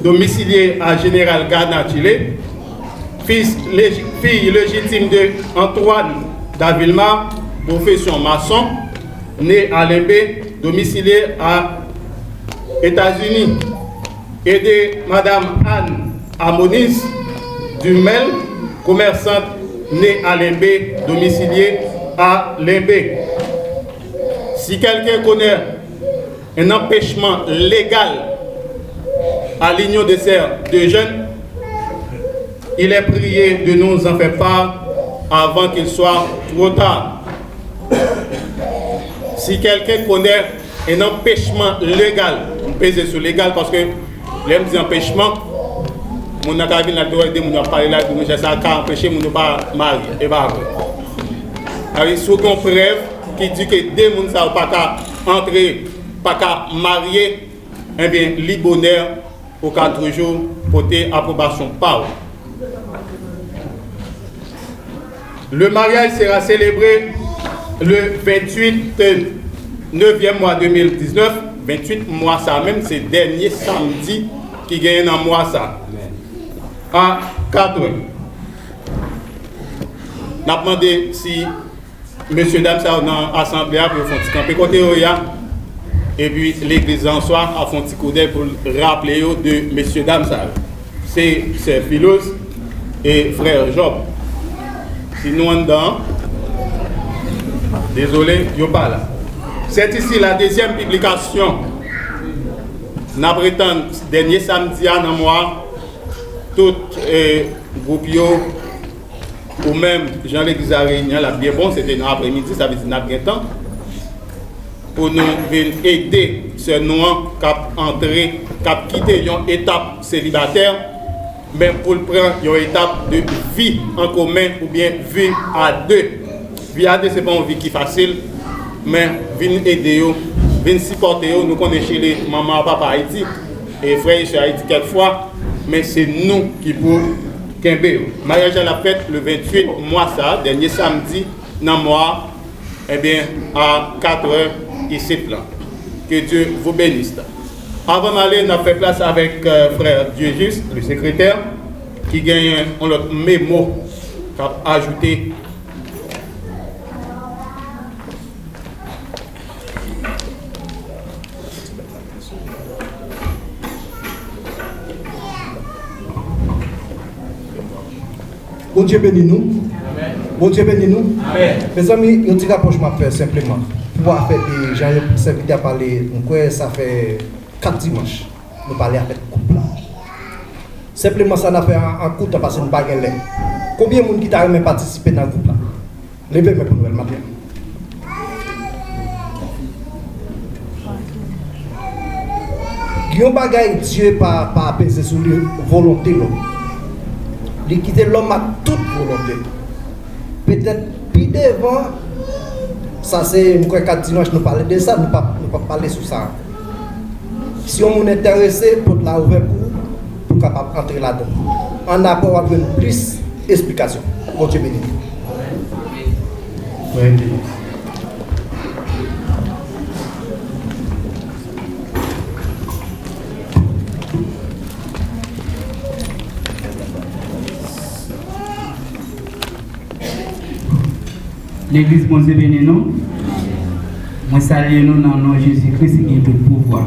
domiciliée à Général Gana, Chili, fils lég- fille légitime de Antoine Davilma, profession maçon, née à Limbé, domiciliée à États-Unis, et de Madame Anne Amonis Dumel, commerçante, née à Limbé, domiciliée à Limbé. Si quelqu'un connaît un empêchement légal à l'union de ces deux jeunes, il est prié de nous en faire part avant qu'il soit trop tard. Si quelqu'un connaît un empêchement légal, m peze sou legal paske lè m di anpechman, moun nan ka vin la, de moun yo ap pale la, di monchè sa ka anpeche moun yo pa marye. E pa vre. Sa vle di, si w gen yon prèv ki di ke de moun sa yo pa ka antre, pa ka marye, ebyen, li bonè, ou ka toujou pote apwobasyon pa w. Le mariage sera célébré le vingt-huit neuvième mois deux mille dix-neuf, venntwit mwa sa menm, se dènye samdi ki genyen nan mwa sa, a katr è. N ap mande si mesye dam sa yo nan asanble a pou yo fè yon ti kanpe kote yo ye a. Epi legliz la an swa ap fè yon ti koudèy pou l raple yo de mesye dam sa yo. Se sè Filoz e frè Jòb. Si nou anndan an, dezole, yo pa la. C'est ici la deuxième publication. N ap retann dènye samdi a nan mwa a. Tout, eh, gwoup yo, ou menm, jan legliz la reyini an, l ap byen bon, se te nan aprèmidi, sa vle di n ap gen tan pou nou vin ede sè nou an k ap antre, k ap kite yon etap selibatè, men pou l pran yon etap de vi an komen oubyen vi a de. Vi a de, se pa yon vi ki fasil, Men vin ede yo, vin sipòte yo. Nou konnen Chili, manman ak papa Ayiti, e frè e sè Ayiti kèk fwa, men se nou ki pou kenbe yo. Maryaj la ap fèt le venntuit mwa sa, dènye samdi nan mwa a, ebyen, a katrè isit la. Que Dieu vous bénisse. Avan n ale, n ap fè plas avèk, euh, frè Dieujuste, le sekretè, ki genyen yon lòt memo k ap ajoute. Bondye beni nou. Bondye beni nou. Mezanmi, yon ti rapwoch m ap fè senpleman. Pou afè de jan sèvitè a pale, m kwè sa fè kat dimanch nou pale avèk gwoup la. Senpleman sa n ap fè an, an kout tan, paske nou pa gen lè. Konbyen moun ki ta renmen patisipe nan gwoup la? Leve men pou nou wè l maten. Gen yon bagay Dye pa, pa peze sou li, volonte lòm. Li kite lòm ak tout volonte l. Petèt pi devan, sa se, m kwè, kat dimanch nou pale de sa, nou pa, nou pa pale sou sa. Si yon moun enterese, pòt la ouvè pou ou, pou w kapab antre ladan. An apre, w ap jwenn plis esplikasyon. Bondye beni nou. Bondye beni. Legliz, Bondye beni nou. Mwen salye nou nan non Jezi Kris ki gen tout pouvwa.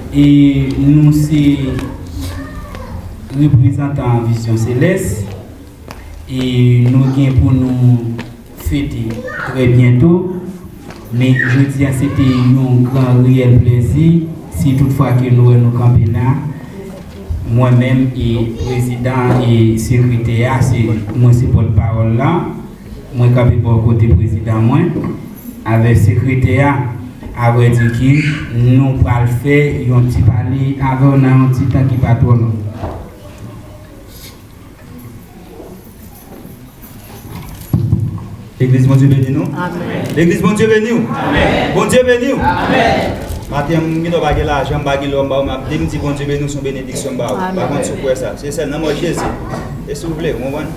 E nou se reprezantan Vizyon Selès. E nou gen pou nou fete trè byento. Men jodi a, se te yon gran, reyèl plezi. Si toutfwa ke nou wè nou kanpe la, mwen menm e prezidan e sekretè a, se mwen se pòtpawòl la. Mwen kanpe bò kote prezidan mwen avèk sekretè a. Avrèdi ke nou pral fè yon ti pale avè w nan yon ti tan ki pa twò long. Legliz, Bondye beni nou. Amèn. Legliz, Bondye beni w. Amèn. Bondye beni w. Amèn. Maten an, m gen dwa pa gen lajan, m pa gen lò, m ba w, m ap di, m di Bondye beni w, se yon benediksyon m ba w. Amèn. Pa konn si w kwè sa. Se sèl nan mò Jezi. E si w vle, w konprann?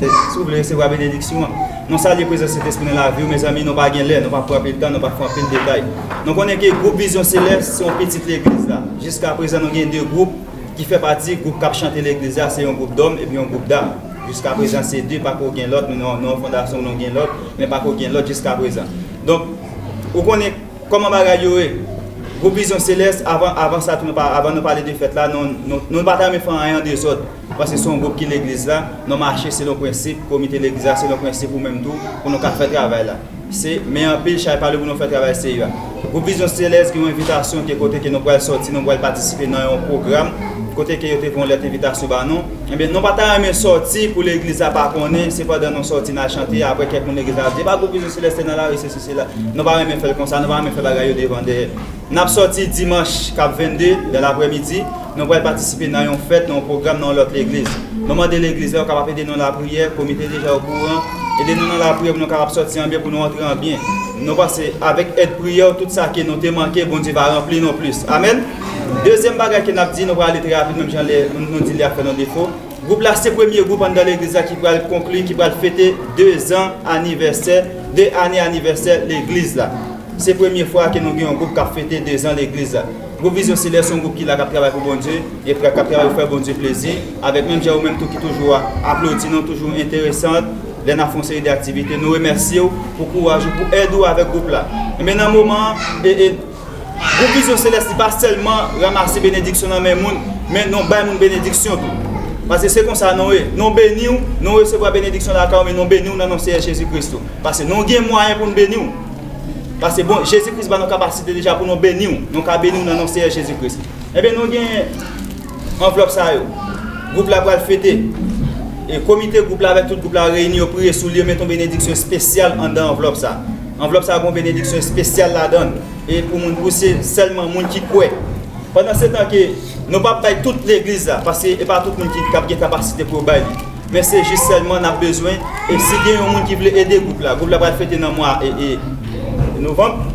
Se, si w vle resevwa benediksyon an. Nou salye prezans Sentespri nan lavi w, mezanmi, nou pa gen lè, nou pa pran anpil tan, nou pa fè anpil detay. Nou konnen ke gwoup Vizyon Selès se yon pitit legliz la. Jiska prezan, nou gen de gwoup ki fè pati gwoup k ap chante legliz la, se yon gwoup dòm epi yon gwoup dam. Jiska prezan, se de, pako gen lòt, nou, nou, nou fondasyon, nou gen lòt, men pako gen lòt jiska prezan. Donk, ou konnen kòman bagay yo ye. Gwoup Vizyon Selès, avan, avan sa tou, nou pa, avan nou pale de fèt la, nou, nou, nou pa ta renmen fè anyen an dezòd. Paske se yon gwoup ki legliz la, nou mache selon prensip, komite legliz la selon prensip ou menm tou, pou nou ka fè travay la. Se, men anpil chay pa lou pou nou fè travay serye a. Gwoup Vizyon Selès gen yon envitasyon ke kote ke nou pral sòti, nou pral patisipe nan yon pwogram, kote ke yo te fè yon lèt envitasyon ba nou. Ebyen, nou pa ta renmen sòti pou legliz la pa konnen, se pandan nou sòti n al chante, apre kèk moun legliz la ap di, "E pa gwoup Vizyon Selès te nan lari, sesi, sela." Nou pa renmen fè l konsa, nou pa renmen fè bagay yo devan dèyè. N ap sòti dimanch k ap vennde, nan laprèmidi, nou pral patisipe nan yon fèt, nan yon pwogram, nan yon lòt legliz. Nou mande legliz la, yo kapab ede nou nan lapriyè, komite deja okouran, ede nou nan lapriyè pou nou kapab sòti an byen, pou nou antre an byen. Nou panse, avèk èd priyè, tout sa ke nou te manke, Bondye va ranpli nou plis. Amèn. Dezyèm bagay ke n ap di, nou pral ale trè rapid, menm jan lè nou, nou di lè a fè nou defo. Gwoup la se premye gwoup anndan legliz la ki pral konkli, ki pral fete de zan anivèsè, de ane anivèsè legliz la. Se premye fwa ke nou gen yon gwoup k ap fete de zan legliz la. Gwoup Vizyon Selès se yon gwoup ki la, k ap travay pou Bondye, e k ap travay pou fè Bondye plezi, avèk menm jan ou menm tou ki toujou a-, aplodi nou, toujou enteresan lè n ap fè yon seri de aktivite. Nou remèsye w pou kouraj ou, pou èd ou avèk gwoup la. Ebyen, nan moman an, e, e, Gwoup Vizyon Selès, li pa sèlman ranmase benediksyon nan men moun, men nou bay moun benediksyon tou. Paske se konsa nou ye. Nou beni w, nou resevwa benediksyon lakay w, men nou beni w nan non Seyè Jezi Kris tou. Paske nou gen mwayen pou n beni w. Paske, bon, Jezi Kris ba nou kapasite deja pou nou beni w. Nou ka beni w nan non Seyè Jezi Kris. Ebyen, nou gen anvlòp sa yo. Gwoup la pral fete. E komite gwoup la avèk tout gwoup la reyini, yo priye sou li, yo mete yon benediksyon espesyal anndan anvlòp sa. Anvlòp sa gen yon benediksyon espesyal ladan l. E pou moun, pou se sèlman moun ki kwè. Pandansetan ke nou p ap bay tout legliz la, paske e pa tout moun ki, k ap gen kapasite pou yo bay li. Men se jis sèlman n ap bezwen, e si gen yon moun ki vle ede gwoup la, gwoup la pral fete nan mwa, e, e, Novanm,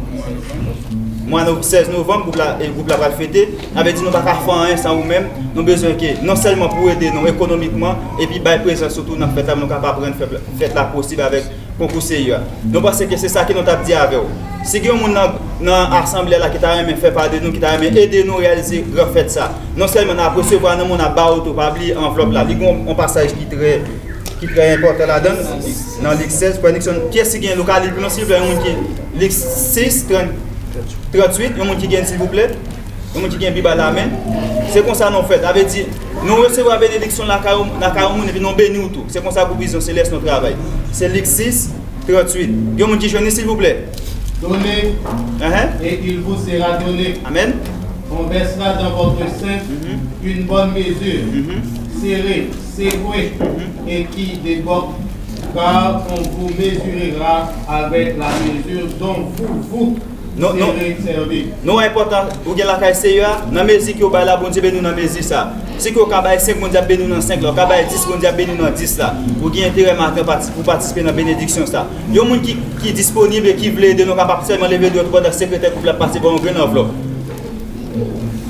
mwa nov- sèz novanm, gwoup la, e gwoup la pral fete. Sa vle di nou pa ka fè anyen san ou menm. Nou bezwen ke non sèlman pou ede nou ekonomikman, epi bay prezans ou tou nan fèt la, pou nou kapab rann fèt la, fèt la posib avèk konkou Seyè a. Nou panse ke se sa ke nou t ap di avè w. Si gen yon moun nan, nan asanble a la ki ta renmen fè pa de nou, ki ta renmen ede nou reyalize gran fèt sa, non sèlman n ap resevwa nan men w, n ap ba w tou, pa bliye anvlòp la. Li gen yon, yon pasaj ki trè, ki trè enpòtan ladan l, nan Lik sèz, frè Nixon, kiyès ki gen l? Ou ka li l pou nou, silvouplè, yon moun ki, Lik sis, trant, trant uit, yon moun ki gen l, silvouplè? Yon moun ki gen Bib a lamen? Se konsa nou fè. Sa vle di, nou resevwa benediksyon lakay, lakay yon moun, epi nou beni w tou. Se konsa pou vizyon selès nou travay. Se Lik sis, trant uit. Gen yon moun ki jwenn li, silvouplè? Donnez, Amen. Et il vous sera donné. Amen. On versera dans votre sein Mhm. une bonne mesure, Mhm. serrée, secouée, Mhm. et qui déborde, car on vous mesurera avec la mesure dont vous vous Non, non. serez servi. Nou wè enpòtan, ou gen lakay Seyè a, nan mezi ke w bay la, Bondye beni w nan mezi sa. Si ke w ka bay senk, Bondye ap beni w nan senk la. Ou ka bay dis, Bondye ap beni w nan dis la. Ou gen enterè maten pati-, pou patisipe nan benediksyon sa. Yon moun ki, ki disponib e ki vle ede nou kapab sèlman leve dwèt ou pandan sekretè gwoup la ap pase ba w yon grenn anvlòp.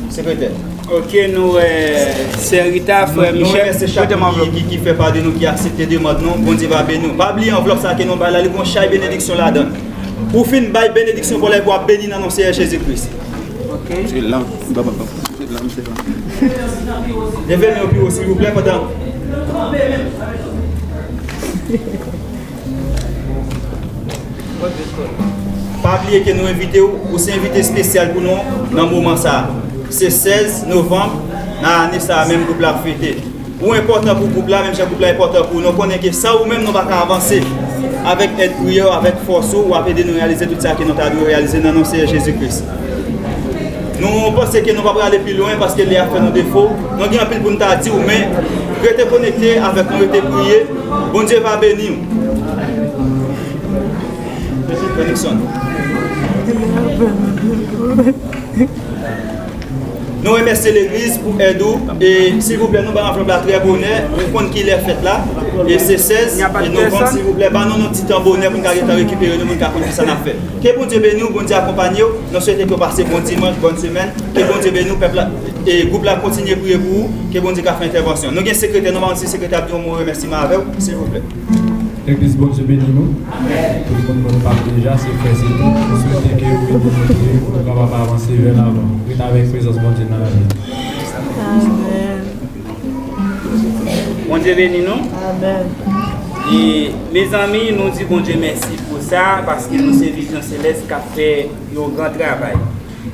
Sekretè. Ok, nou wè sè Rita, frè Michel, pote m anvlòp. Ki, ki fè pa de nou, ki aksepte demann nou, Bondye va beni w. Pa bliye anvlòp sa ke nou bay la, li gon chay benediksyon ladan l. Ou fin bay benediksyon pou lè pou ap beni nan non Seyè Jezi Kris. Ok. Se lan, ba, ba, ba. Se lan, se lan. Leve men yo pi wo, silvouplè, pandan. Pa bliye ke nou envite w, ou se envite espesyal pou nou nan moman sa a. Se sèz novanm nan ane sa a menm gwoup la ap fete. Ou enpòtan pou gwoup la, menm jan gwoup la enpòtan pou ou. Nou konnen ke san ou menm nou pa ka avanse. Avèk èd priyè w, avèk fòs ou, w ap ede nou reyalize tout sa ke nou ta dwe reyalize nan non Seyè Jezi Kris. Nou panse ke nou pa prale pi lwen paske lè a fè nou defo. Nou gen anpil pou nou ta di w, men rete konekte avèk nou, rete priye. Bondye va beni w. Frè Nixon. Nou remèsye legliz pou èd ou. E silvouplè, nou bay anvlòp la trè bonè. Ou konn ki lè fèt la. E se sèz novanm, silvouplè, ban nou yon ti tan bonè pou n ka gentan rekipere nou, pou n ka konn kisa n ap fè. Ke Bondye beni w, Bondye akonpanye w. Nou swete ke w pase bon dimanch, bòn semèn. Ke Bondye beni w, pèp la. E gwoup la kontinye priye pou ou. Ke Bondye ka fè entèvansyon. Nou gen sekretè, nou ba yon ti sekretè ap di yon mo remèsiman avè w, silvouplè. Legliz, Bondye beni nou. Tout moun konn pa m deja, se frè, se tou. Nou swete ke yo beni nou tou, pou nou kapab avanse vè lavan. Ret avèk prezans Bondye nan lavi nou. Amèn. Bondye beni nou. Amèn. E, mezanmi, nou di Bondye mèsi pou sa, paske nou se Vizyon Selès k ap fè yon gran travay.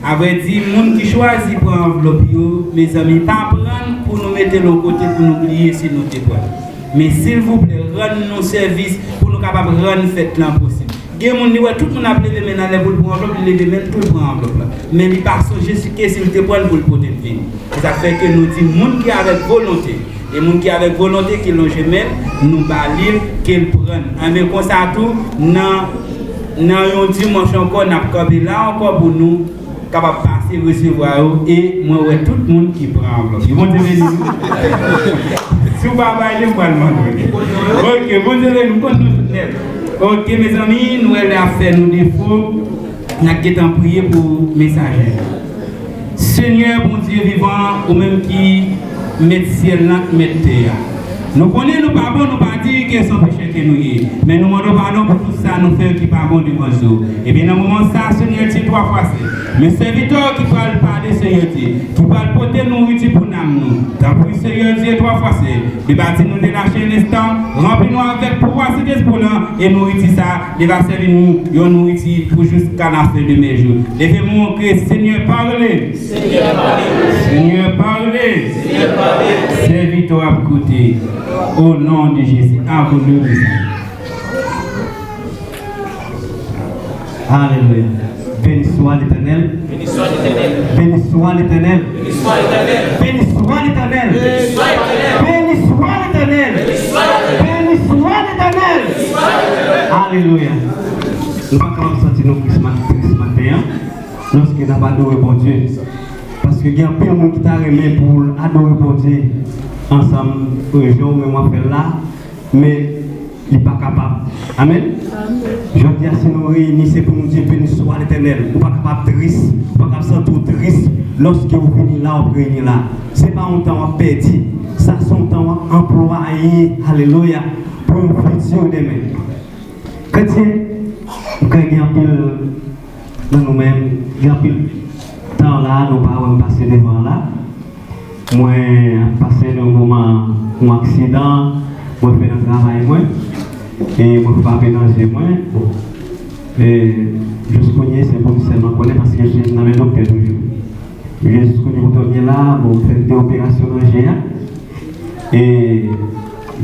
Avrèdi, moun ki chwazi pran anvlòp yo, mezanmi, pa pran l pou nou mete l yon kote pou nou bliye si nou te pran l. Men silvouplè, rann nou sèvis pou nou kapab rann fèt lan posib. Gen moun, li wè tout moun ap leve men l anlè pou l pran anvlòp, li leve men l pou l pran anvlòp la. Men li pa sonje si ke si l te pran l pou l pote l vini. Se sa k fè ke nou di moun ki avèk volonte, e moun ki avèk volonte ki lonje men l, nou ba li l, ke l pran l. Anben konsa tou, nan, nan yon dimanch ankò, n ap kanpe la ankò pou nou kapab pase resevwa yo, e mwen wè tout moun ki pran anvlòp yo. Bondye beni nou. Si w pa bay li, m pral mande w. Ok, Bondye beni nou, konn nou tout nèt. Ok, mezanmi, nou wè lè ap fè nou defo, n ap gentan priye pou mesaje. Senyè, Bondye vivan, ou menm ki mèt syèl lan, ki mèt tè a. Nou konnen nou pa bon, nou pa diy, ke se yon pechè ke nou ye. Men nou mande w padon pou tout sa nou fè ki pa bon devan zye w. Ebyen, nan moman sa, Senyè Dye, twa fwa sen, men sèvitè w ki pral pale, Senyè Dye, ki pral pote nouriti pou nanm nou. Tanpri, Senyè Dye, twa fwa sen, li pa di nou de lache lenstan, ranpli nou avèk pouvwa Sentespri w lan, e nouriti sa, li va sèvi nou yon nouriti pou jiska lafen de men jou. Leve men w, kri, Senyè, pale. Senyè, pale. Senyè, pale. Senyè, pale. Sèvitè w ap koute. O non de Jezi. Alelouya. Alelouya. Béni soit l'Éternel. Béni soit l'Éternel. Béni soit l'Éternel. Béni soit l'Éternel. Béni soit l'Éternel. Alelouya. Nou pa kapab santi nou tris ma-, tris maten an, lòske n ap adore Bondye. Paske gen anpil moun ki ta renmen pou l adore Bondye ansanm, e, jan ou menm w ap fè l la, men Li pa kapab. Amèn. Jodi a, si nou reyini, se pou nou di, beni swa Letènèl. Ou pa kapab tris, ou pa kapab santi w tris lòske ou vini la, w ap reyini la. Se pa yon tan w ap pèdi. Sa se yon tan w ap anplwaye, alelouya, pou yon fiti demen. Kretyen, m kwè gen anpil nan nou menm, gen anpil tan la, nou pa wè m pase devan la. Mwen ap pase nan moman yon aksidan mwen fè nan travay mwen, e mwen frape nan je mwen. Bon, e jis kounye se Bondye sèlman konnen, paske je m nan men doktè toujou. Jis kounye kote m ye la, bon, m fè de operasyon nan je a, e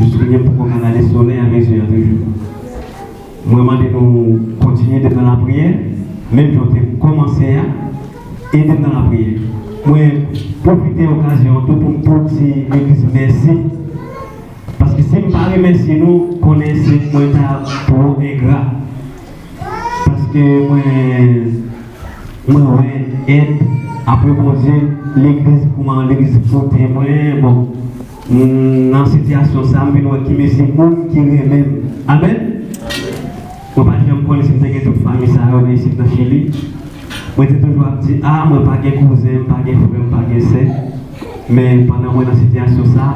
jis kounye m poko ka gade solèy avèk je a toujou. Mwen mande nou kontinye ede m nan lapriyè, menm jan w te kòmanse a, ede m nan lapriyè. Mwen pwofite okazyon an tou pou m tou di legliz mèsi. Paske si m pa remèsye nou, konnen se mwen ta twò engra. Paske mwen, mwen wè èd, apre Bondye, legliz kòman, legliz kote mwen, bon, m, nan sitiyasyon sa, m vin wè ki mezi moun ki renmen m. Amèn. Mwen pa t janm konnen si m te gen tout fanmi sa yo nan isit nan Chili. Mwen te toujou ap di, a, mwen pa gen kouzen, m pa gen frè, m pa gen sè. Men pandan mwen nan sitiyasyon sa,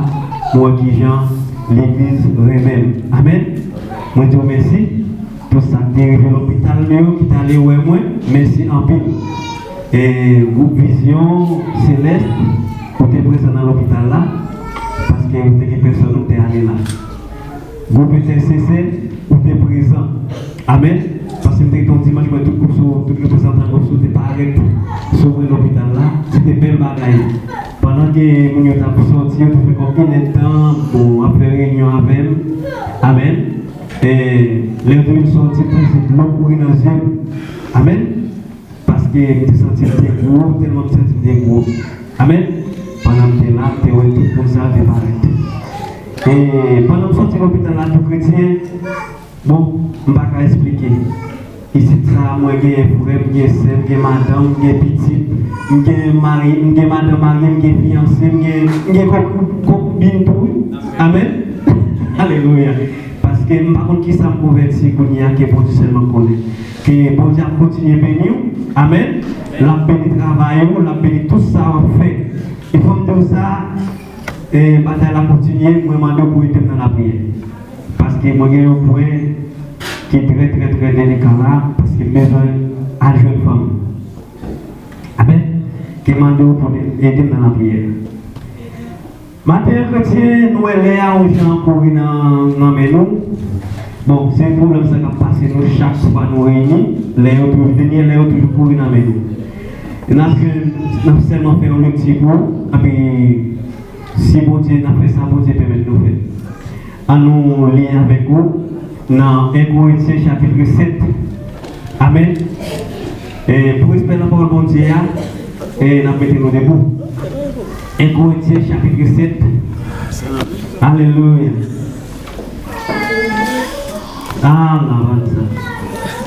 mwen wè kijan legliz renmen m. Amèn. Mwen di w mèsi pou sa k te rive lopital yo, ki t ale wè mwen. Mèsi anpil. E, gwoup Vizyon Selès, ou te prezan nan lopital la, paske ou te gen pèsòn ou te ale la. Gwoup entèsesè, ou te prezan. Amèn. Paske m te gen yon dimanch, mwen tout gwoup sou, tout reprezantan gwoup sou te parèt sou mwen lopital la. Se te bèl bagay. Pandan ke moun yo t ap sòti, yo te fè kòm inèdtan, bon, ap fè reyinyon avè m. Amèn. E lè yo te vin sòti, pouse dlo kouri nan zye m. Amèn. Paske m te santi m te gwo, tèlman m te santi m te gwo. Amèn. Pandan m te la, m te wè tout moun sa yo te parèt. E pandan m sòti lopital la tou kretyen, bon, m pa ka esplike. Isit sa, mwen gen frè, m gen sè, m gen madanm, m gen pitit, m gen mari, m gen madanm marye, m gen fiyanse, m gen, m gen konkou-, konkibin tou, wi. Amèn. Alelouya. Paske m pa konn kisa m konvèti kounye a, ke Bondye sèlman konnen. Ke Bondye ap kontinye beni w. Amèn. L ap beni travay ou, l ap beni tout sa w ap fè. E fò m di w sa, e, batay la kontinye, mwen mande w pou ede m nan lapriyè. Paske mwen gen yon pwen ki trè, trè, trè delika la, paske m bezwen al jwenn fanmi. Amèn. Ke mande w pou ede m nan lapriyè. Maten an, kretyen, nou wè lè a yon jan kouri nan, nan men nou. Bon, se pwoblèm sa k ap pase nou chak fwa nou reyini. Lè yo toujou, dènye lè yo toujou kouri nan men nou. N ap jwenn, n ap sèlman fè yon lekti pou, epi si Bondye, n ap fè sa Bondye pèmèt nou fè. An nou li avèk ou nan en Korentyen chapit sèt. Amèn. E pou respè nan pawòl Bondye a, e n ap mete nou debou. En Korentyen chapit sèt. Alelouya. Alabanza.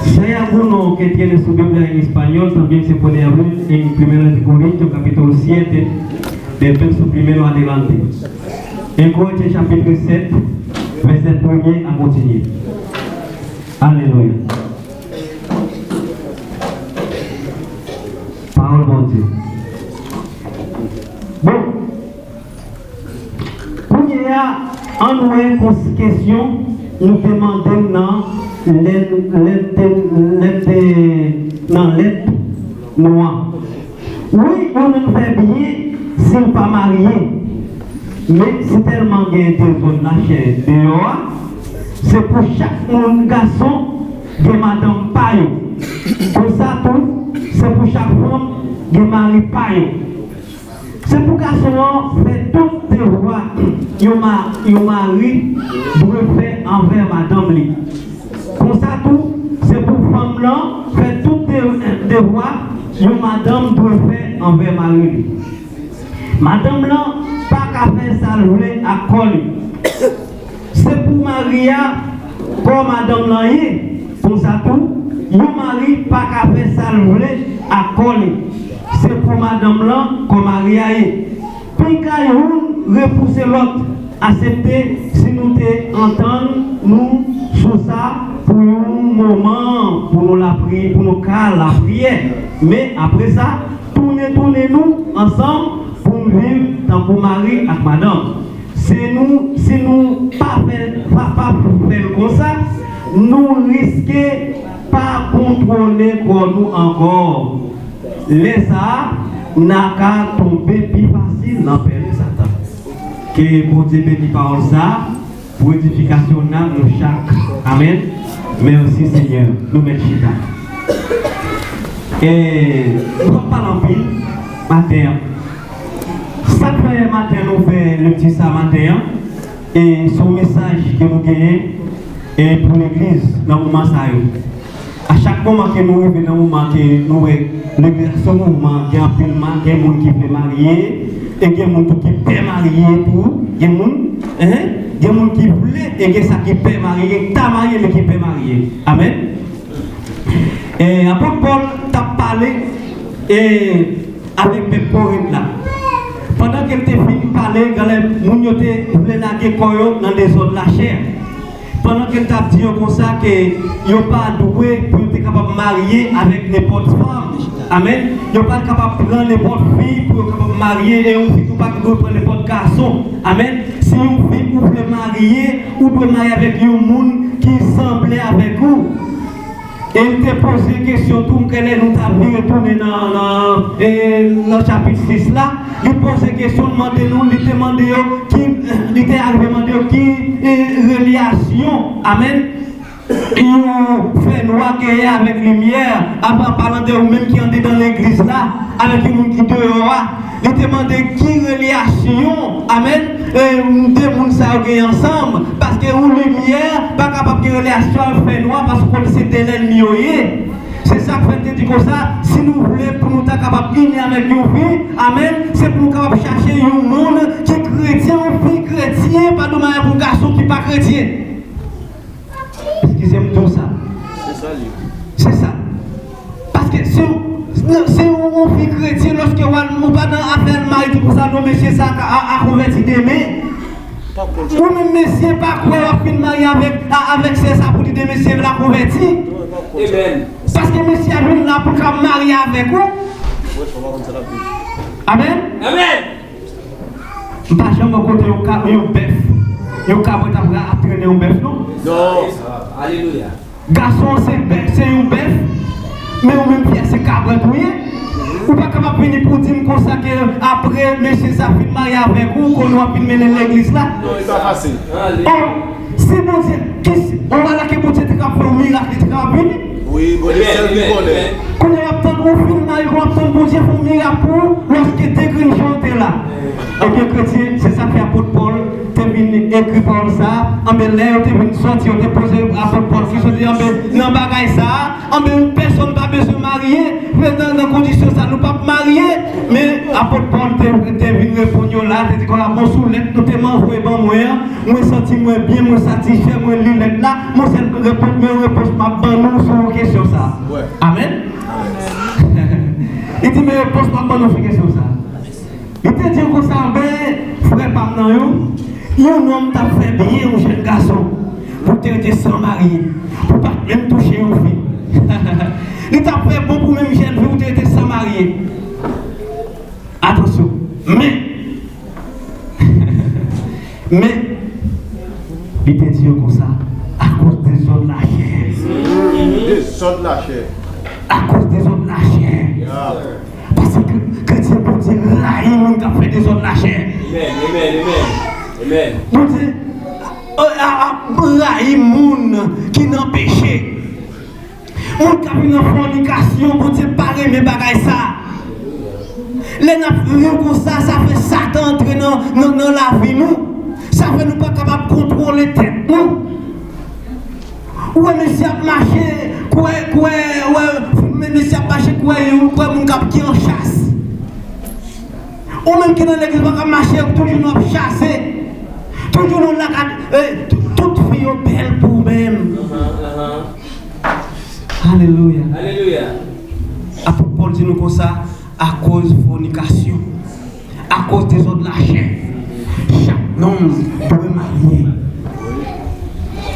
Si hay alguno que tiene su Biblia en español, también se puede abrir en Primera de Corintios, capítulo siete, del verso primero adelante. En Korentyen chapit sèt, vèsè premye a kontinye. Alelouya. Pawòl Bondye. Bon. Kounye a, ann wè kons-, kesyon nou te mande m nan lè, lè m te, lè m te nan lèt nou an. Wi, yon nonm fè byen si l pa marye. Men si tèlman gen dezòd lachè deyò a, se pou chak moun gason gen madanm pa yo. Konsa tou, se pou chak fanm gen mari pa yo. Se pou gason an fè tout devwa yon ma-, yon mari dwe fè anvè madanm li. Konsa tou, se pou fanm lan fè tout de-, devwa yon madanm dwe fè anvè mari li. Madanm lan pa ka fè sa l vle ak kò li. Se pou mari a kò madanm lan ye. Konsa tou, yon mari pa ka fè sa l vle ak kò li. Se pou madanm lan kò mari a ye. Pika youn repouse lòt. Aksepte si nou te antann nou Tou sa pou yon moman pou nou lapri, pou nou ka lapriyè. Men apre sa, tounen, tounen nou ansanm pou n viv tankou mari ak madanm. Si nou, si nou pa fè, pa, pa fè l konsa, nou riske pa kontwole kò nou ankò. Lè sa a, n a ka tonbe pi fasil nan pèlen Satan. Ke Bondye beni pawòl sa a pou edifikasyon nanm nou chak. Amèn. Mèsi, Senyè. Nou mèt chita. E, nou p ap pale anpil maten an. Sa k fè maten nou fè lekti sa maten an, e se yon mesaj ke nou genyen, e pou legliz nan moman sa yo. A chak moman ke nou rive nan moman ke nou wè legliz la se yon mouvman, gen anpil ma-, gen moun ki vle marye, e gen moun tou ki pè marye tou, gen moun, en, gen moun ki vle, e gen sa ki pè marye, gen ki ta marye, men ki pè marye. Amèn. E, apot Pòl t ap pale, e, avèk pèp Korent la. Pandan ke l te fin pale, genlè moun yo te vle lage kò yo nan dezòd lachè. Pandan ke l t ap di yo konsa ke yo pa dwe pou yo te kapab marye avèk nenpòt fanm. Amèn. Yo pa t kapab pran nenpòt fi pou yo kapab marye, e yon fi tou pa dwe pran nenpòt gason. Amèn. Si yon fi ou vle marye, ou dwe marye avèk yon moun ki sanble avèk ou. E l te poze kesyon tou, m kwè lè nou ta vire tounen nan, nan, e, nan chapit sis la, li poze kesyon, l mande nou, li te mande yo ki, li te arive mande yo ki, e, relyasyon, amèn, yon fènwa genyen avèk limyè, an palan de ou menm ki andedan legliz la, avèk yon moun ki deyò a. Li te mande ki relyasyon, amèn, e, de moun sa yo genyen ansanm, paske yon limyè pa kapab gen relyasyon ak fènwa, paske w konn se de lènmi yo ye. Se sa k fè l te di konsa, si nou vle pou nou ta kapab ini avèk yon fi, amèn, se pou nou kapab chache yon moun ki kretyen, yon fi kretyen, pa dwe marye ak yon gason ki pa kretyen. Eskize m di w sa. Se sa l ye. Se sa. Paske si w, si w, yon fi kretyen, lòske w al, ou pa nan afè al mari, di konsa, non, mesye sa a, a, a konvèti demen. Ou menm mesye, pa kwè w ap fin marye avèk, a, avèk sè sa pou li demen si l la konvèti. Amen. Paske mesye a vin la pou l ka marye avèk ou. Amen. Amen. M pa janm wè kote yon ka-, yon bèf, yon kabrèt ap ra-, ap trennen yon bèf, non. Non. Alelouya. Gason an se bèf, se yon bèf, men ou menm fi a se kabrèt ou ye. Ou pa kapab vini pou di m konsa ke apre mesye sa fin marye avèk ou, kounye a w ap vin mennen l legliz la. Non, li pa fasil. Oh, si Bondye, ki si, on va la ke Bondye te ka fè yon mirak, li te ka vini. Wi, Bondye sèl ki konnen. Kounye a w ap tann ou fin marye, w ap tann Bondye fè yon mirak pou ou, lòske de grenn jan w te la. Ebyen, kretyen, se sa k fè apot Pòl te vin ekri pawòl sa a. Anben, lè yo te vin sòti, yo te poze apot Pòl kesyon, te di, anben, nan bagay sa a, anben, pèsonn pa bezwen marye, men nan, nan kondisyon sa a, nou p ap marye. Men apot Pòl te, te vin reponn yo la, te di konsa, bon, sou lèt nou te voye ban mwen an, mwen santi mwen byen, mwen satisfè, mwen li lèt la, mwen sèl repons, men repons m ap ban nou sou kesyon sa a. Amèn. Li di, men repons m ap ban nou sou kesyon sa a. Li te di yo konsa, men, frè pa m nan yo, yon nonm t ap fè byen yon jèn gason pou te rete san marye, pou pa t menm touche yon fi. Li t ap fè bon pou menm jèn fi pou te rete san marye. Atansyon. Men, men, li te di yo konsa, akoz dezòd lachè. Dezòd lachè. Akoz dezòd lachè. Paske kretyen Bondye rayi moun k ap fè dezòd lachè. Amen, amen, amen. Amen. Bondye, euh, a, a, rayi moun ki nan peche. Moun k ap viv nan fònikasyon, Bondye pa renmen bagay sa. Lè n ap viv konsa, sa fè Satan antre nan, nan, nan lavi nou. Sa fè nou pa kapab kontwole tèt nou. Ou wè mesye ap mache, kwè, kwè, wè, men mesye ap mache, kwè, kwè moun k ap ki an chas. Ou menm ki nan legliz pa ka mache, toujou nou ap chase. Toujou nou la gad, eh, tout fi yo bèl pou ou menm. Alelouya. Alelouya. Apot Pòl di nou konsa, akoz fònikasyon, akoz dezòd lachè, chak nonm dwe marye.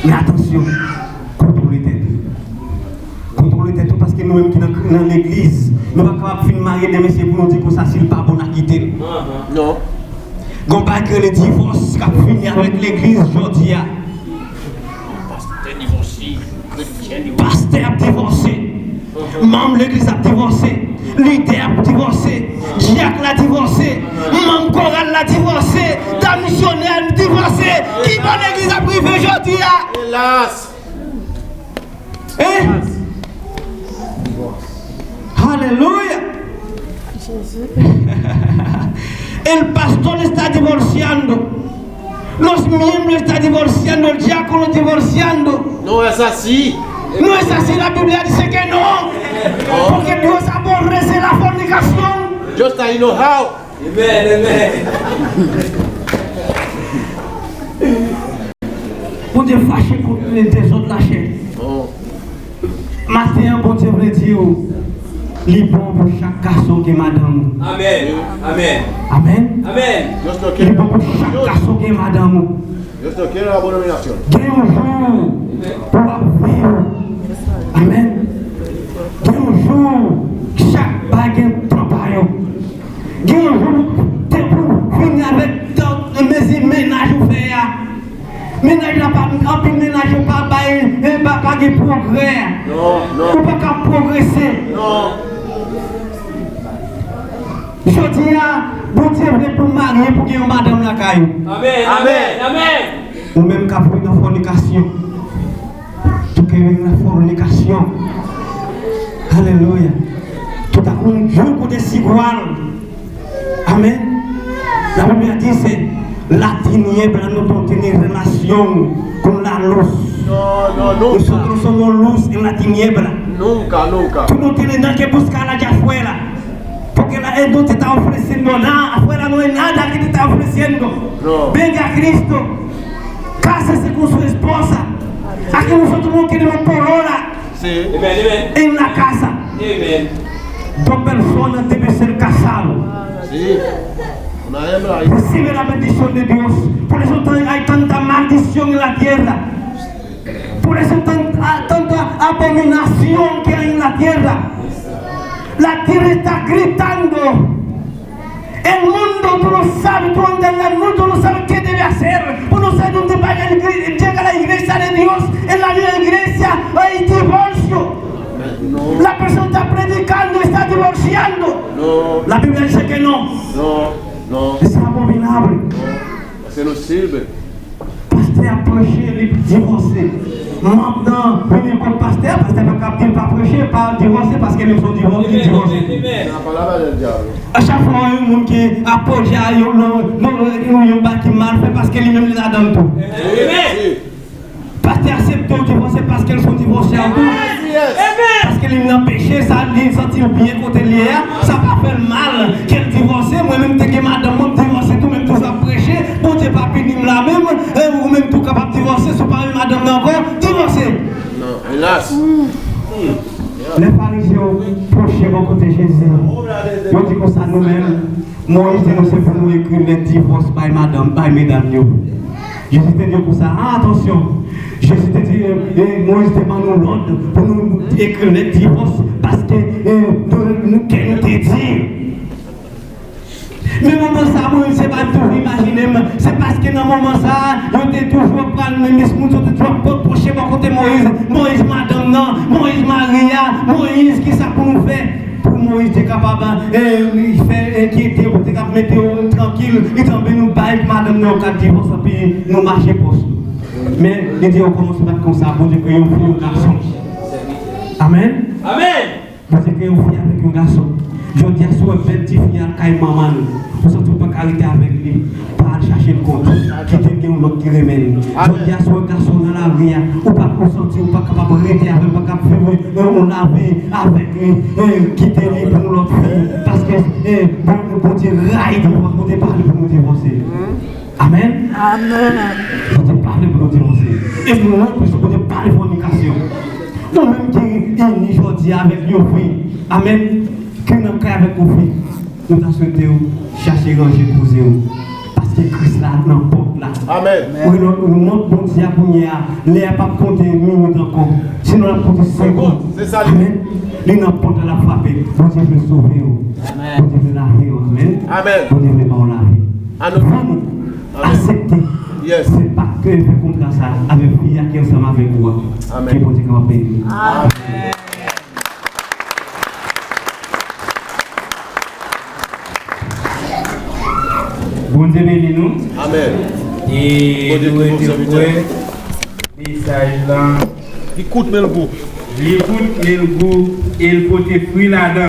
Men atansyon, Ke nou menm ki nan, nan legliz, nou pa kapab fin marye demen se pou nou di konsa si l pa bon n a kite l. Non. Gon bagay ki rele divòs k ap fini avèk legliz jodi a. Pastè divòse, kretyen divòse. Pastè ap divòse. Manm legliz ap divòse. Lidè ap divòse. Dyak la divòse. Manm koral la divòse. Dam misyonè divòse. Ki bò legliz ap rive jodi a? Elas! Hein? Aleluya. El pastor está divorciando. Los miembros está divorciando, el diácono divorciando. No es así. No es así, la Biblia dice que no. Porque Dios aborrece la fornicación. Dios está enojado. Amen, amen. Bondye fache kont dezòd lachè. Maten an, Bondye vle di w, li bon pou chak gason gen madanm ou. Amen. Amen. Amen. Amen. Li bon pou chak gason gen madanm ou. Yo se kè la denominasyon. Gen yon jou pou w ap viv. Amen. Gen yon jou, chak bagay gen tan pa yo. Gen yon jou, te pou fini avèk tan, mezi mennaj ou fè a. Mennaj la pa, anpil mennaj yo pa bay, e pa, pa gen pwogrè. Non, non. Ou pa ka pwogrese. Non. Jodi a, Bondye vle pou w marye, pou gen yon madanm lakay ou. Amen, amen, amen. Ou menm k ap viv nan fònikasyon. Tou ke viv nan fònikasyon. Alelouya. Toutakou, yon kote sigwal. Amen. La Biblia dice, la tiniebla no tiene relación con la luz. No, no, nunca. Nosotros somos luz en la tiniebla. Nunca, nunca. Tú no tienes nada que buscar allá afuera. Porque la, él no te está ofreciendo nada. Afuera no hay nada que te está ofreciendo. No. Venga a Cristo. Cásese con su esposa. Aquí nosotros no queremos polola. Sí. Amen, amen. En la casa. Amen. Dos personas deben ser casados. Sí. Una hembra y Recibe la bendición de Dios. Por eso tan- hay tanta maldición en la tierra. Por eso tan- ah, tanta abominación que hay en la tierra. La tierra está gritando. El mundo, tú no sabes, tú andas en el mundo, no sabes qué debe hacer. Tú no sabes dónde va la igre- llega la iglesia de Dios. En la iglesia hay divorcio. La persona está predicando, está divorciando. No. La Biblia dice que no. No, no. Es abominable. No. Eso no sirve. Pastè ap preche, li divòse. Manm nan vini kot pastè, pastè pa kab di l pa preche, pa divòse, paske li se yon divòse, li divòse. Amen, amen. A chak fwa yon moun ki ap preche a yon, yon, yon, yon, yon bagay ki mal fè, paske li menm li ladan l tou. Amen. Pastè aksepte w divòse paske l se yon divòse a tou. Yes. Paske li nan peche, sa, li santi l byen kote l ye a, sa pa fè l mal ke l divòse. Mwen menm te gen madanm mwen, m divòse tou, menm tou sa ap preche, Bondye pa pini m la menm, e ou menm tou kapab divòse, si w pa renmen madanm nan ankò, divòse. Non, elas. Lè Farizyen yo pwoche bò kote Jezi, yo di konsa, nou menm, Moyiz te di nou se pou nou ekri lèt divòs bay madanm, bay medam yo. Jezi te di yo konsa, a, atansyon, Jezi te di, e, e, Moyiz te ban nou lòd pou nou ekri lèt divòs, paske, e, nou, nou kè nou te di. Men moman sa, mwen menm, se pa m toujou imajine m, se paske nan moman sa, yo te toujou ap pran menm moun, yo te toujou ap pwoche bò kote Moyiz, Moyiz madanm nan, Moyiz mari a, Moyiz kisa pou nou fè? Pou Moyiz te kapab, e, fè enkyete yo, pou te kab mete yo trankil, li tanbe nou bay madanm nan yon kat divòs, epi nou mache pòs nou. Men, li di yo kòmanse pa t konsa, Bondye kreye yon fi, yon gason. Amen. Amen. Bondye kreye yon fi avèk yon gason. Jodi a, si w wè bèl ti fi a kay manman l, ou santi w pa ka rete avèk li, pa al chache l kont. Kite l gen yon lòt ki renmen l. Jodi a, si w wè gason nan lari a, ou pa, ou santi w pa kapab rete avè l, pa kapab viv yon, yon lavi avèk li, e, kite li pou yon lòt fi. Paske, e, Bon-, Bondye rayi divòs, Bondye pa vle pou nou divòse. Amen. Amen. Bondye pa vle pou nou divòse. E nou menm, Bondye pa vle fònikasyon. Nou menm ki ini jodi a avèk yon fi. Amen. Ki nan kay avèk yon fi. Nou ta swete w chache ranje koze w. Paske Kris la nan pòt la. Amèn. Ou nan, ou nan Bondye a kounye a, lè a p ap konte minit ankò. Sinon, l ap konte segonn. Se sa li. Amèn. Li nan pòt la, l ap frape. Bondye vle sove w. Amèn. Bondye vle lave w. Amèn. Amèn. Bondye vle ba w lavi. Amen. Vini, amèn, aksepte. Yes. Se pa ke fè kontra sa avèk fi a ki ansanm avèk ou a. Amèn. Ke Bondye kapab beni w. Amèn. Bondye beni nou. Amèn. E Bondye nou rete pou wè mesaj lan. Li kout, men l gou. Li kout, men l gou, e l pote fwi ladan.